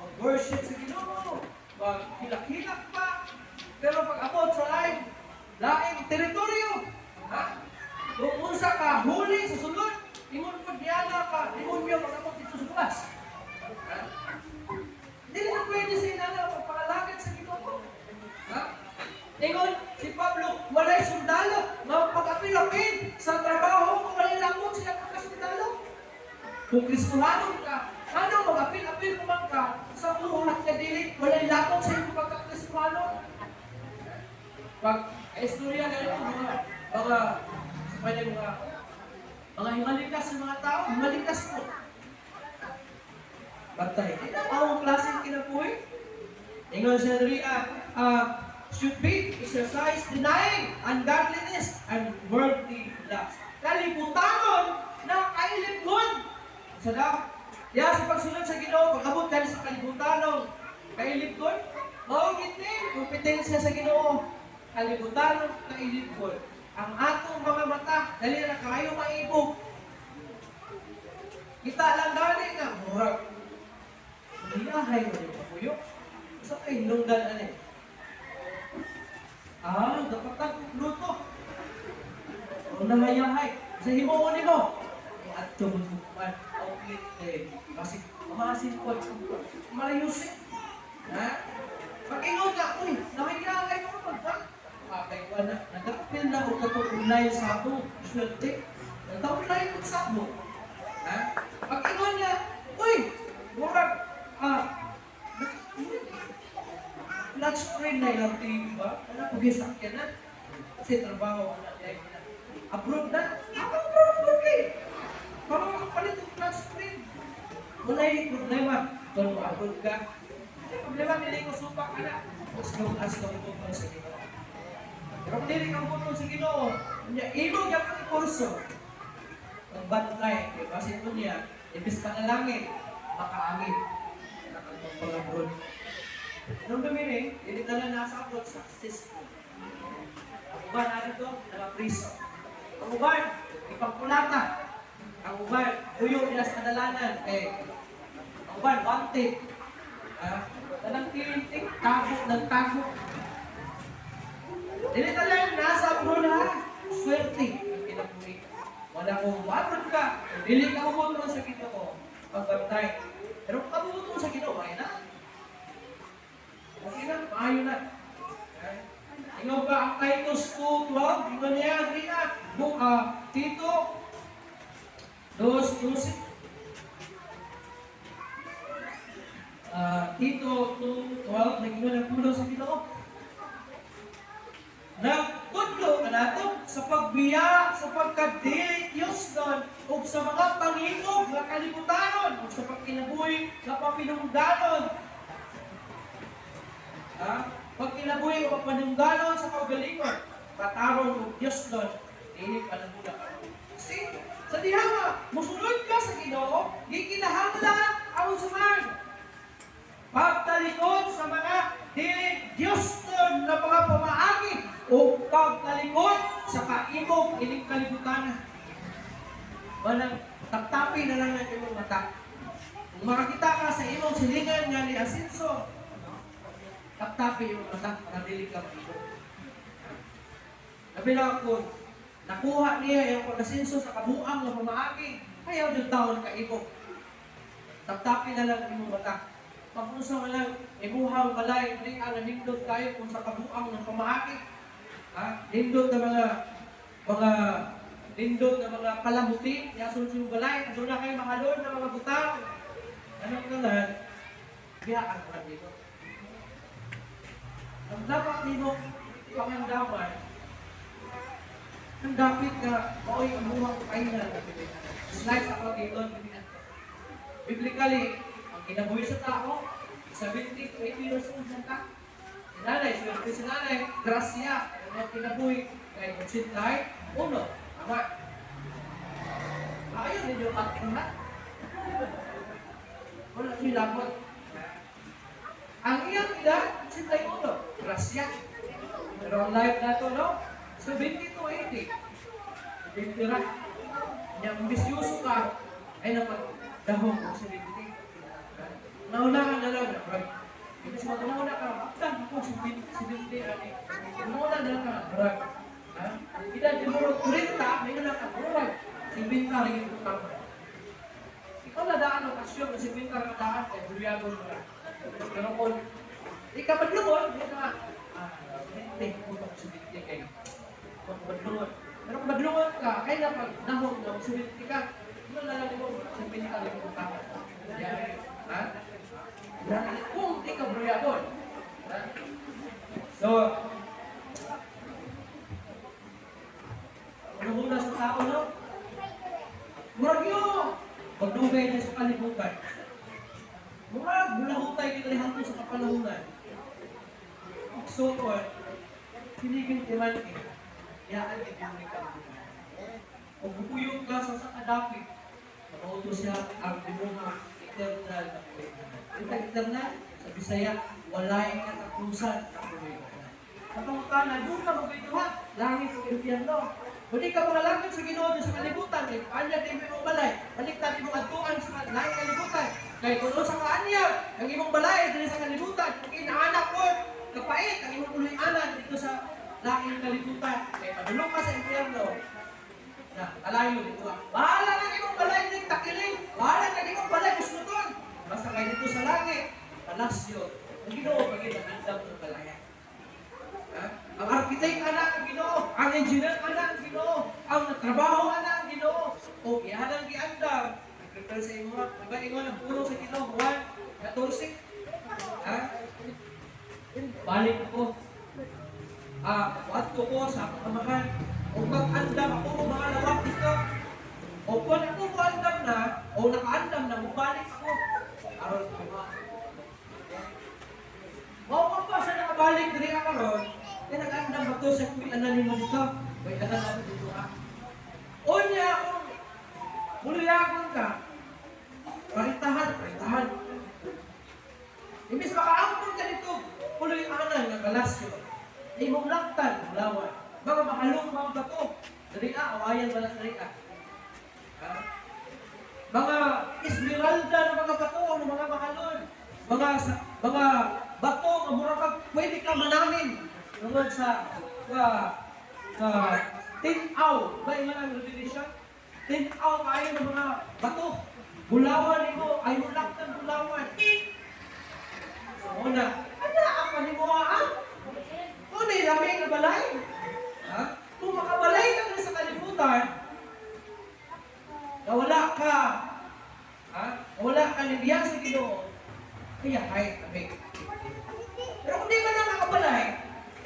Mag-worship sa Ginoo, maghilak-hilak pa. Pero pag abot sa lain, laing teritoryo, ha? Kung unsa ka huli sa sulod, ingon pag niyana ka, demonyo pag abot dito sa bukas. Ha? Dili na pwede sa inana pagpakalagad sa Ginoo. Ha? Ingon si Pablo, walay sundalo nga pag-apil-apil sa trabaho kung walay lamot sila pagkasundalo. Kung Kristohanon ka, ano mag-apil-apil mo man ka sa buhat nga dili walay lamot sa imong pagka-Kristohanon? Pag istorya ganito mga sa kanyang mga himalikas sa mga tao, himalikas mo. Bantay. Di na ang klaseng kinabuhi. Ingon siya diri should be exercise denying ungodliness and worldly lust. Kalibutanon na kailibgon. Sa daw, ya sa pagsunod sa Ginoo, pag abot ka sa kalibutanon, kailibgon, Mao gid ni kompetensya sa Ginoo. Kalibutan kailibgon. Ang atong mga mata dali ra kaayo maibog. Kita lang gani nga murag niyahay mo yung kapuyo. Sa kay lunggan ani. Ah, dapat ang luto. O nahayahay. Sa himuon nimo. Ay adto mo kuan outlet eh. Kasi mamasin ko. Malayusin. Ha? Pag-ingon ka, uy, nahayahay mo magpa. Kay kuan na, nag-appeal na og katong online sa ako. Swerte. Nag-online ko sa ako. Ha? Pag-ingon niya, uy, murag, flat screen na ilang TV ba? Wala ko gisakyan na. Kasi trabaho, wala na. Approve na. Approve, okay. Para makapalit ang flat screen. Wala yung problema. Kung approve ka, wala problema, nila ko supak ka na. As long as kamututon sa Ginoo. Pero kung dili ka mutuon sa Ginoo, niya imo gyapon ang kurso. Ang bantay, di ba? Sino niya, imbis panalangin, makaangin. Nakapagpag-abroad. Nung dumini, dili ka na nasa abroad, successful. Ang uban na dito, nakapriso. Ang uban, ipagpulata. Ang uban, huyo nila sa kadalanan. Eh, ang uban, wanted. Ah, tanang tinting, tago ng tago. Dili ka lang, nasa abroad ha. Swerte ang kinabuhi. Wala kung abroad ka, kung dili ka umutuon sa Ginoo, pagbantay. Pero kung kamutuon sa Ginoo, ay na. Okay na, maayo na. Okay? Ingon ba ang Titus 2:12? Ingon niya, Rina, Tito 2:12. Tito 2:12, nag-ingon ang pulo sa Ginoo. Nagtudlo kanato sa pagbiya, sa pagkadili Diyos nun, ug sa mga pangingog nga kalibutanon, ug sa pagkinabuhi nga papinungdanon. Ha? Pagkinabuhi o papanungdanon sa kaugalingon, pataron og Diyos nun, dili pananguna ka. See? Sa diha nga, musunod ka sa Ginoo, gikinahanglan ang usuman. Pagtalikod sa mga dili Diyos nun na mga pamaagi o pagtalikod sa kaimog ining kalibutan. Walang taptapi na lang ang imong mata. Kung makakita ka sa imong silingan nga ni Asinso, taptapi imong mata para dili ka maibog. Labi na kung nakuha niya yung pag-asinso sa kabuang nga pamaagi, ayaw yung taon ka ibog. Taptapi na lang imong mata. Pag-usa man lang, imuhang balay, di ang nindot kayo kung sa kabuang ng pamaagi. Ha? Nindot na mga nindot na mga kalamuti, yasun sa imong balay, doon na kayo mahalon na mga butang. Anong kalan? Biyaan ka dito. Ang dapat nimo pangandaman, ang dapit nga mao'y imuhang final. Slide sa dito. Biblically, ang kinabuhi sa tao, 70 to 80 years old na ka. Si nanay, swerte si nanay, grasya, ang kinabuhi kay 81. Tama. Ayaw ninyo katingnan. Wala siya labot. Ang iyang edad, 81. Grasya. Pero ang life na to, no? 70 to 80. 20 ra. Yang bisyoso ka, ay dapat dahong og 70. Nauna ka na lang, brad. Imbes magnauna ka, dan ako 70 ani. Nauna na lang ka, brad. Ha? Edad mo 30, may na ka, brad. 50 rin yung utang. Ikaw na daan ang asyon na 50 ka daan, kay bulyagon mo na. Pero kung di ka madlungon, di ka, 70, kung 70 kayo. Kung madlungon. Pero kung madlungon ka, kaya na pag nahog na 70 ka, ano na lang mo, 70 rin yung utang. Ha? Kung di ka bulyagon. Ha? So, una-una sa tao, no? Murag yun! Pagdugay na sa kalibutan. Murag, bulahutay kita hanto sa kapalahunan. So, pinigil ti man eh. Yaan ni Bibli kalibutan. Kung bukuyog ka sa sakadapit, mauto siya ang imuha eternal na buhay. Ito eternal? Sa Bisaya, walay katapusan ang puloy-anan. Sa pangutana, doon ka magbiduha, langit o impyerno. Kung di ka mga sa Ginoo sa kalibutan, kay paanyag di mo balay, baliktad imong adtuan sa laing kalibutan. Kay kung sa kaanyag, ang imong balay diri sa kalibutan, kung inaanak ko, kapait ang imong puloy-anan dito sa laing kalibutan. Kay padulong ka sa impyerno, na alayo dito ka. Bahala na imong balay ning takiling, bahala na imong balay kusnuton. Basta kay dito sa langit, palasyo, ang Ginoo pagid ang andam ng balayan. Ha? Ang architect ana ang Ginoo, ang engineer ana ang Ginoo, ang trabaho ana ang Ginoo. O iyahan giandam, nag-prepare sa imo. Diba ingon ang puro sa Ginoo, Juan 14. Ha? Balik ko. Wato ko sa akong amahan. O mag-andam ako mo mga lawak dito. O kung ako mo andam na, o nakaandam na, mubalik ako. Aron ko ma. Mao ko pa sa nakabalik diri ka karon, kay nag-andam ba to sa kuy anan nimo dito? May anan ako dito ah. Unya kung muluyakon ka, paritahan, paritahan. Imbis makaangkon ka dito, puloy-anan nga palasyo. Imong laktan, bulawan. Mga mahalong mga bato. Diri ah, awayan ba na diri ah? Ha? Mga esmeralda na mga bato, ang mga mahalon. Mga bato nga mura ka pwede ka manamin tungod sa tinaw ba ingon ang Revelation? Tinaw kaayo ng mga bato. Bulawan nimo, ay mo laktan bulawan. So una, ana ang panimo ah? Una lami nga balay. Ha? Kung makabalay ka na sa kalibutan, na wala ka, ha? Na wala ka nibiya sa Ginoo, kaya hay kami. Pero kung di ka na makabalay,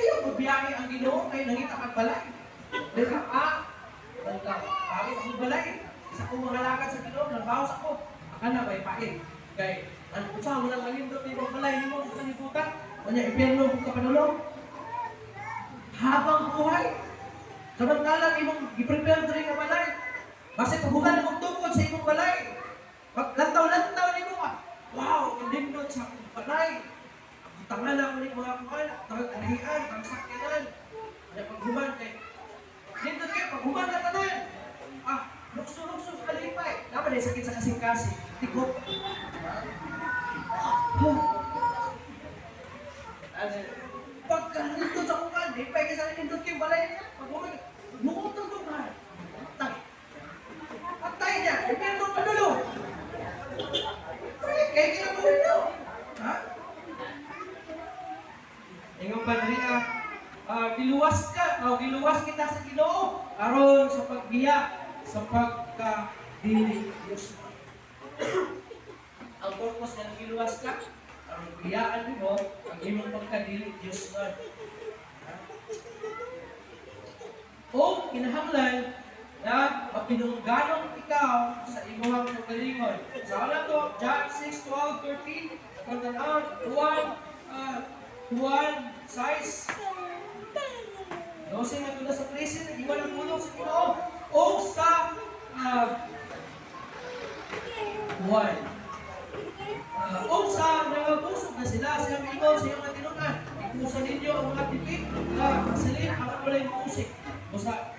ayaw magbiyahe ang Ginoo kay nangita kang balay. Dahil ka, wala, pangit ang balay. Sa akong mga lakad sa Ginoo, nagbawas ako. Aka na may pait. Kay, ano kung mo lang malindot imong balay nimo sa kalibutan, unya impyerno kung ka panulong. Habang buhay, samantalang imong gi-prepare diri nga balay. Basta paghuman imong tukod sa imong balay. Pag lantaw-lantaw nimo ka, wow, ang nindot sa akong balay. Ang tangan ako ni mga kuan, ang anahian, ang sakyanan. Ano paghuman kay nindot kay paghuman na tanan. Ah, lukso-lukso sa kalipay. Dapat ay sakit sa kasing-kasing. Tikop. Huh. Ano, pagka nindot sa kuan, lipay kay sa nindot kay balay niya. Paghuman, muot ang duman. Patay. Patay niya. Impyerno padulo. Pre, kaya kinabuhi no. Ha? Ingon pa diri giluwas ka, o giluwas kita sa Ginoo aron sa pagbiya sa pagka dili Diyos. Ang purpose nga giluwas ka aron biyaan nimo ang imong pagkadili Diyos man. Ha? O kinahanglan na mapinungganong ikaw sa imong kaugalingon. Sa una to, John 6, 12, 13, kung tan-awon, Juan, Juan 6, 12 nga tula sa 13, iwan ang pulong sa Ginoo o sa Juan. O sa nangabusog na sila, sila miingon sa iyong mga tinunan, ikusa ninyo ang mga tipik na silin ang walay musik. O sa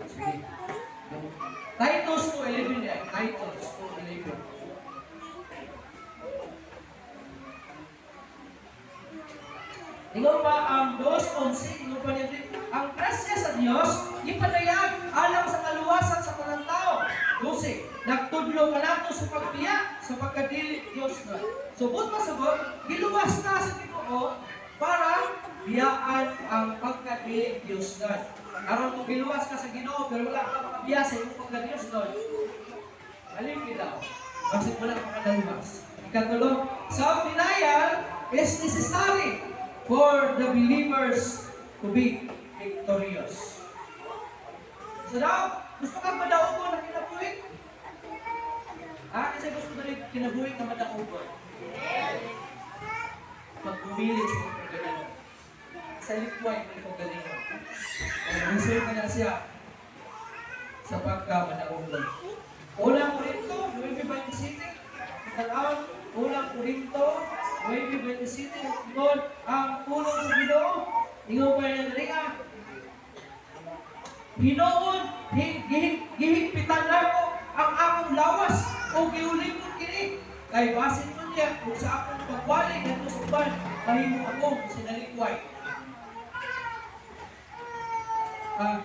sige. Titus 2:11 yan. Titus 2:11. Ingon pa ang 2:11, ingon pa niya dito, ang grasya sa Dios ipadayag alang sa kaluwasan sa tanang tao. 12, nagtudlo kanato sa pagbiya sa pagkadili Dios na. So buot pasabot, giluwas na sa Ginoo para biyaan ang pagkadili Dios na. Aron kung giluwas ka sa Ginoo pero wala ka makabiya sa imong pagka-Dios na. Alin daw? Bakit wala ka makadaluwas? Ikatulo, self-denial is necessary for the believers to be victorious. So daw, gusto kang madaugon na kinabuhi? Ah, kasi gusto na rin kinabuhi na madaugon. Pagpumilit sa iyong kagalingon. Sa likway ng iyong kagalingon. Ang result na siya sa pagka madaugon. Unang Korinto, 9:27. Tanaw, Unang Korinto 9:27, ingon ang pulong sa Ginoo. Ingon pa yan diri ah. Hinoon, gihigpitan nako ang akong lawas o giulipon kini. Kay basin man niya kung sa akong pagwali ngadto sa uban, mahimo ako sinalikway. Ah,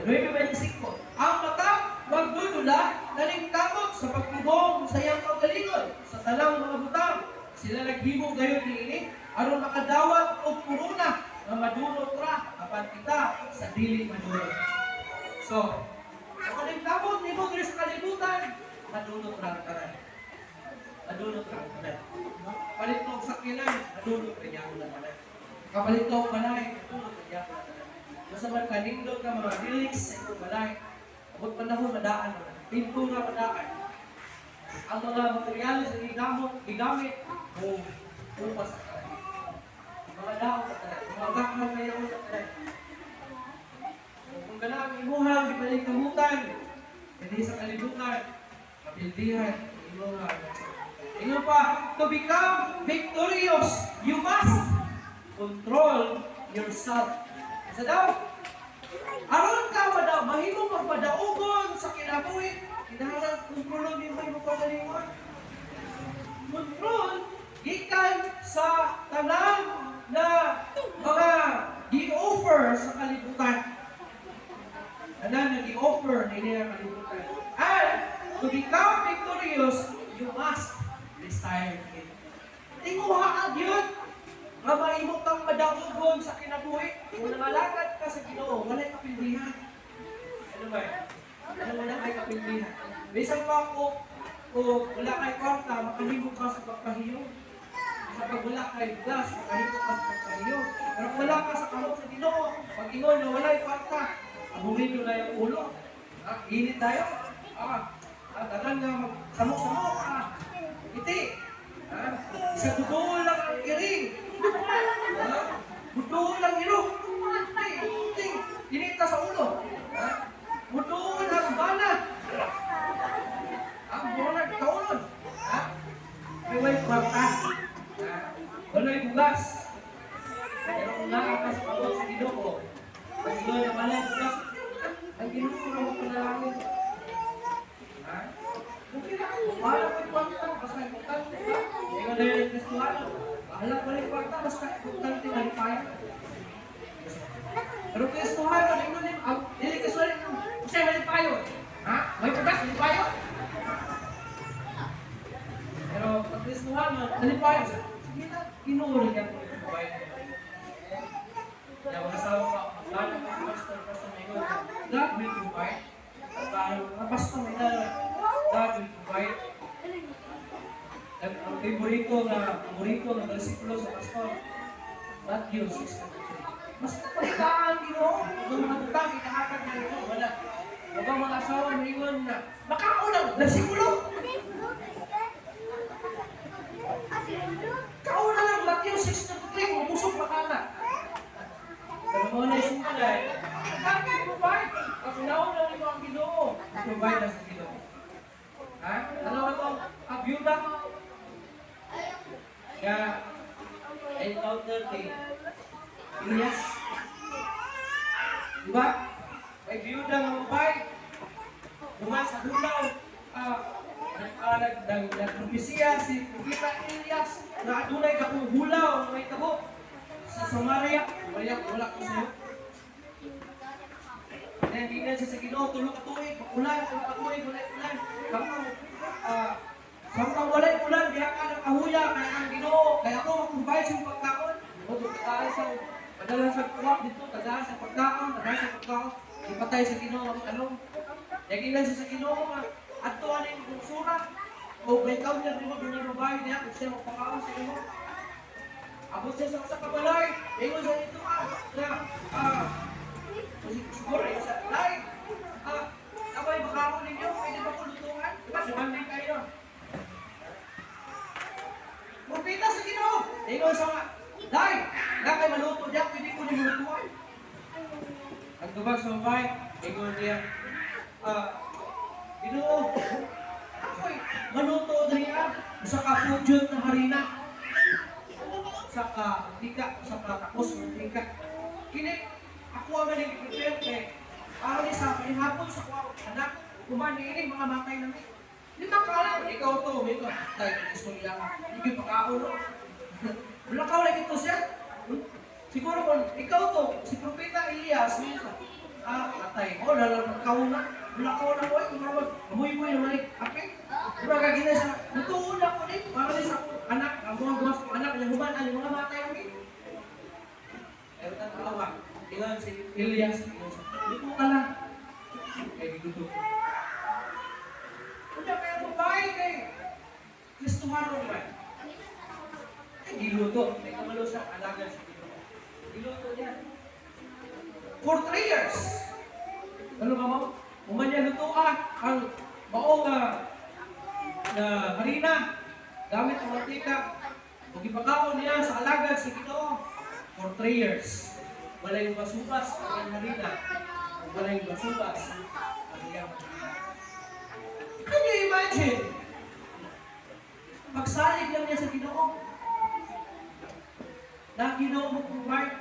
9:25. Ang mata, magdudula, nalingkamot sa pagpugong sa iyang kaugalingon, sa tanang mga butang. Sila naghimo gayon niini aron makadawat og korona nga madunot ra, apan kita sa dili madunot. So, sa paningkamot nimo diri sa kalibutan, madunot ra ang tanan. Madunot ra ang tanan. Palit mo og sakyanan, madunot ra gyapon ang tanan. Kapalit ka og balay, madunot ra gyapon ang tanan. Basta man kanindot ka mga relics sa imong balay, abot panahon madaan naman. Pintura madaan. Ang mga materyales na gigamit mo upas sa tanan. Mga daon sa tanan, mga bakal na sa tanan. Kung ganang imuhang gipaningkamutan, hindi sa kalibutan, kapildihan, imuha. Ingon pa, to become victorious, you must control yourself. Isa daw, aron ka madaw, mahimo magpadaugon sa kinabuhi, kinahanglan kontrolon nimo imong kaugalingon. Control gikan sa tanan na mga gi-offer sa kalibutan. Tanan na gi-offer nila ang kalibutan. And to become victorious, you must desire it. Tinguha yun nga mahimo kang madaugon sa kinabuhi. Kung nangalagad ka sa Ginoo, walay kapildihan. Ano ba? Ano, wala kay kapildihan. Bisan pa o wala kay kwarta, makahimo ka sa pagpahiyong. Sa pag wala kay bugas, makahimo ka sa pagpahiyong. Pero kung wala ka sa kamot sa Ginoo, pag ingon na walay kwarta, aburido na yung ulo. Ah, init tayo. Ah, tanan nga magsamok-samok. Ah, iti. Ah, sa dugo lang ang iring. Ah, buduol lang ilo. Iti, iti. Inita sa ulo. Ah, buduol ang bana. Ang buronag kaulon. Ah, may way kwarta. Ah, walay bugas. Pero kung naa ka sa kamot sa Ginoo, pag ingon na walay bugas, ang Ginoo na mo panalangin. Ha? Okay lang. Bahala ko yung kwarta, basta importante. Ingon na yun ang Kristuhano. Bahala ko yung kwarta, basta importante malipayan. Pero Kristuhano, ingon din, ang dili Kristuhano, siya malipayon. Ha? May bugas, malipayon. Pero pag Kristuhano, malipayon. Sige na, Ginoo rin yan kung provide. Kaya mga asawa ko, lalo ng pastor, pastor may ingon, God will provide. At tayo, mga pastor may na, God will provide. At ang paborito nga versikulo sa pastor, Matthew 6:23. Basta pagkaan Ginoo, ang mga butang ikahatag na ito, wala. Huwag ang mga asawa maingon na, makaon ang versikulo. Kauna lang Matthew 6:23, kung busog makana. Pero mo na isang ay, God will provide. Ang unaon lang nimo ang Ginoo, provide na sa Ginoo. Ha? Ano ba ito? Ang byuda. Kaya, encounter kay Elias. Diba? May byuda nga babae. Duman sa hulaw. Nagpropesiya si Propeta Elias na adunay dakong hulaw nga mahitabo sa Samaria. Wala, wala ko sa'yo. Nandinan siya sa Ginoo, 3 ka tuig, ulan, 3 ka tuig, walay ulan. Samtang walay ulan, diha ka ng kahuya, kaya ang Ginoo, kaya ako mag-provide sa pagkaon. O, tagaan sa, padala sa kuwak dito, tagaan sa pagkaon, tagaan sa pagkaon. Ipatay sa Ginoo ang talong. Yagilan siya sa Ginoo nga, adto ani yung bunsura. O may niya nimo dunay babae niya, kung siya magpakaon sa imo. Abot siya sa usa ka balay, ingon sa ito na siguro ingon sa lay, abay makaon ninyo, pwede ba ko lutuan? Diba, demanding kayo. Propeta sa Ginoo. Ingon sa mga, "Day, na kay maluto diya, pwede ko ninyo lutuan." Ang tubag sa babae, ingon niya, "Ginoo, Ako'y maluto diri ah. Usa ka pudyot na harina. Sa ka mantika, sa ka takos mantika. Kini ako ang maning prepare kay para ni sa panihapon sa kuha anak kuman niini mga matay nami. Di ba kala ikaw to, may ko tay istorya ka. Hindi pakaon no. Wala ka wala ito siya. Siguro kung ikaw to, si Propeta Elias, may ah, atay mo, lalo kauna. Wala ka na ko, ay, mura amoy-moy naman eh. Apit, mura ka gina sa, natuon ako ni, para ni sa akong anak, ang mga gumas ko anak, yung human, ang mga matay kami. Pero tanawa, ingon si Elias, ingon sa, luto ka lang. Kay giluto ko. Unya kaya babae kay Kristohano man. Ay, giluto. May kamalo siya, alaga sa Ginoo. Giluto niya. For 3 years. Ano ka mo? Human niya lutoa ang maong na harina gamit ang mantika. Ug ipakaon niya sa alagad sa Ginoo for 3 years. Walay masubas ang iyang harina. Ug walay masubas ang iyang mantika. Can you imagine? Pagsalig lang niya sa Ginoo. Na Ginoo mo provide.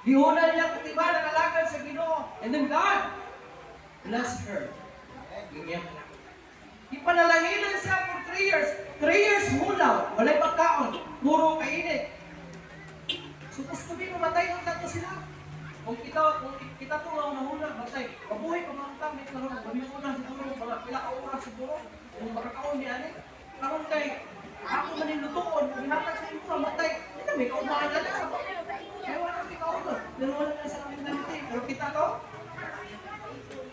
Giuna niya kutiban ang alagad sa Ginoo. And then God bless her. Yung iyang anak. Ipanalanginan siya for 3 years. 3 years hulaw. Walay pagkaon. Puro kainit. Supposed to be mamatay ng tato sila. Kung kita to nga unahuna, matay. Mabuhay pa mga tao, may karon, mabuhay na siguro, mga pila ka oras siguro. Kung makakaon ni ani. Karon kay ako man yung lutuon, kung gihatag sa imo, matay. Hindi na may kaumaan na lang. Kaya wala may kauman. Pero wala na sa mentality. Pero kita to,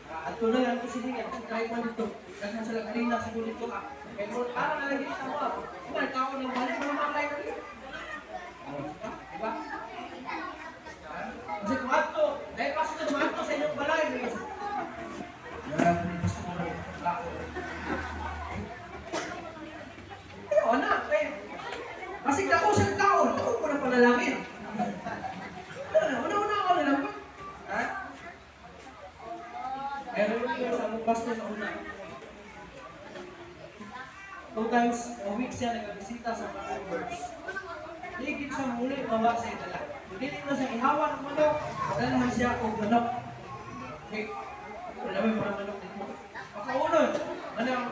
ah, ato na lang ito silingan. Kasi try mo dito. Daghan sila kanina siguro dito ah. Kaya mo, para na lang kita mo ah. Diba, tao ng balik, mga matay na rin. Diba? Ah, kasi kung ato, dahil pastor, mato sa inyong balay. Yan, gusto mo rin. Tao. Pero anak, eh. Kasi dako sa tao, dako ko na panalangin. Ano, una-una ako na lang ba? Ha? Pero yung sa among pastor sa una, two times a week siya nagabisita sa mga members. Ligid siya muli, bawa sa dala. Dili na siya ihawan ng manok, dalhan siya og manok. Okay. Wala may mga manok dito. Makaunon, manang,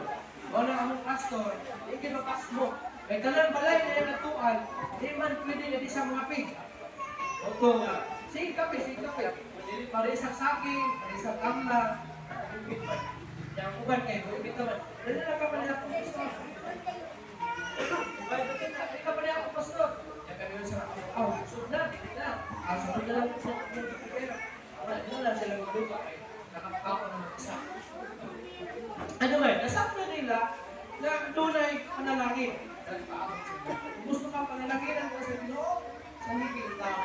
wala among pastor, ligid mapasmo. May tanan balay na yung natuan, di man pwede na di siya mga pig. Oto nga, sige kape, sige kape. Dili para isang saging, para isang kamla. Yang uban kay buibit naman. Dali na ka pa niya akong pastor. Uban, dali na ka pa niya akong pastor. Yang kami sa oh, so na, dili na. Ah, sunod na lang sa pero wala, di na lang sila maglupa kay nakakakaon ng isa. Ano man, nasakto nila na dunay panalangin. Kung gusto ka panalangin ang sa Ginoo, sa higit tao.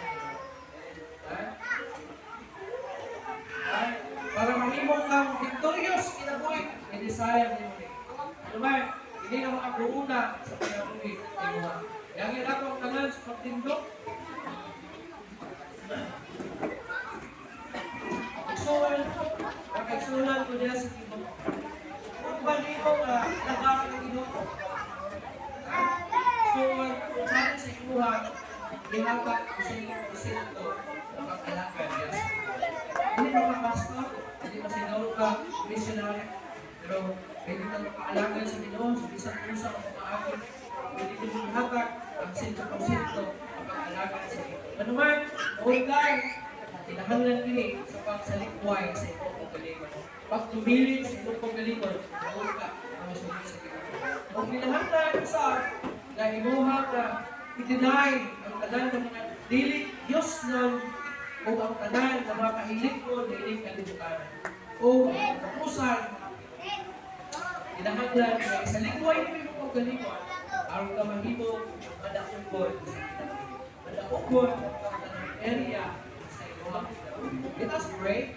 Ha? Ay, para mahimo kang victorious kinabuhi, i-desire nimo ni. Ano man, hindi na makabuuna sa kinabuhi nimo. Yang ila ko ang tanan sa pagtindog. Igsuon, nakaigsuonan ko niya sa Ginoo. Kung ba nimo nga nagara ng Ginoo? So, kung sabi sa imuha, ihatag ko sa inyong porsyento ng pag-alagad. Yes. Hindi mo ka pastor, hindi mo sinawag ka missionary, pero pwede kang makaalaga sa Ginoo sa bisan unsa ang pamaagi. Pwede din mong ihatag ang 100% ang pag-alaga sa Ginoo. Ano man, kay kinahanglan kini sa pagsalikway sa imong kaugalingon. Pag tumilit sa imong kaugalingon, tuod ka ang mosunod sa Ginoo. Kung kinahanglan sa na imuha ka i-deny ang tanan ng mga dili Diyos nun o ang tanan ng mga kahilig ko dili kalibutan. O kapusan, kinahanglan nga isalikway mo imong kaugalingon aron ka mahimo madaogon sa kinabuhi. Madaogon sa tanang area sa imong kinabuhi. Let us pray.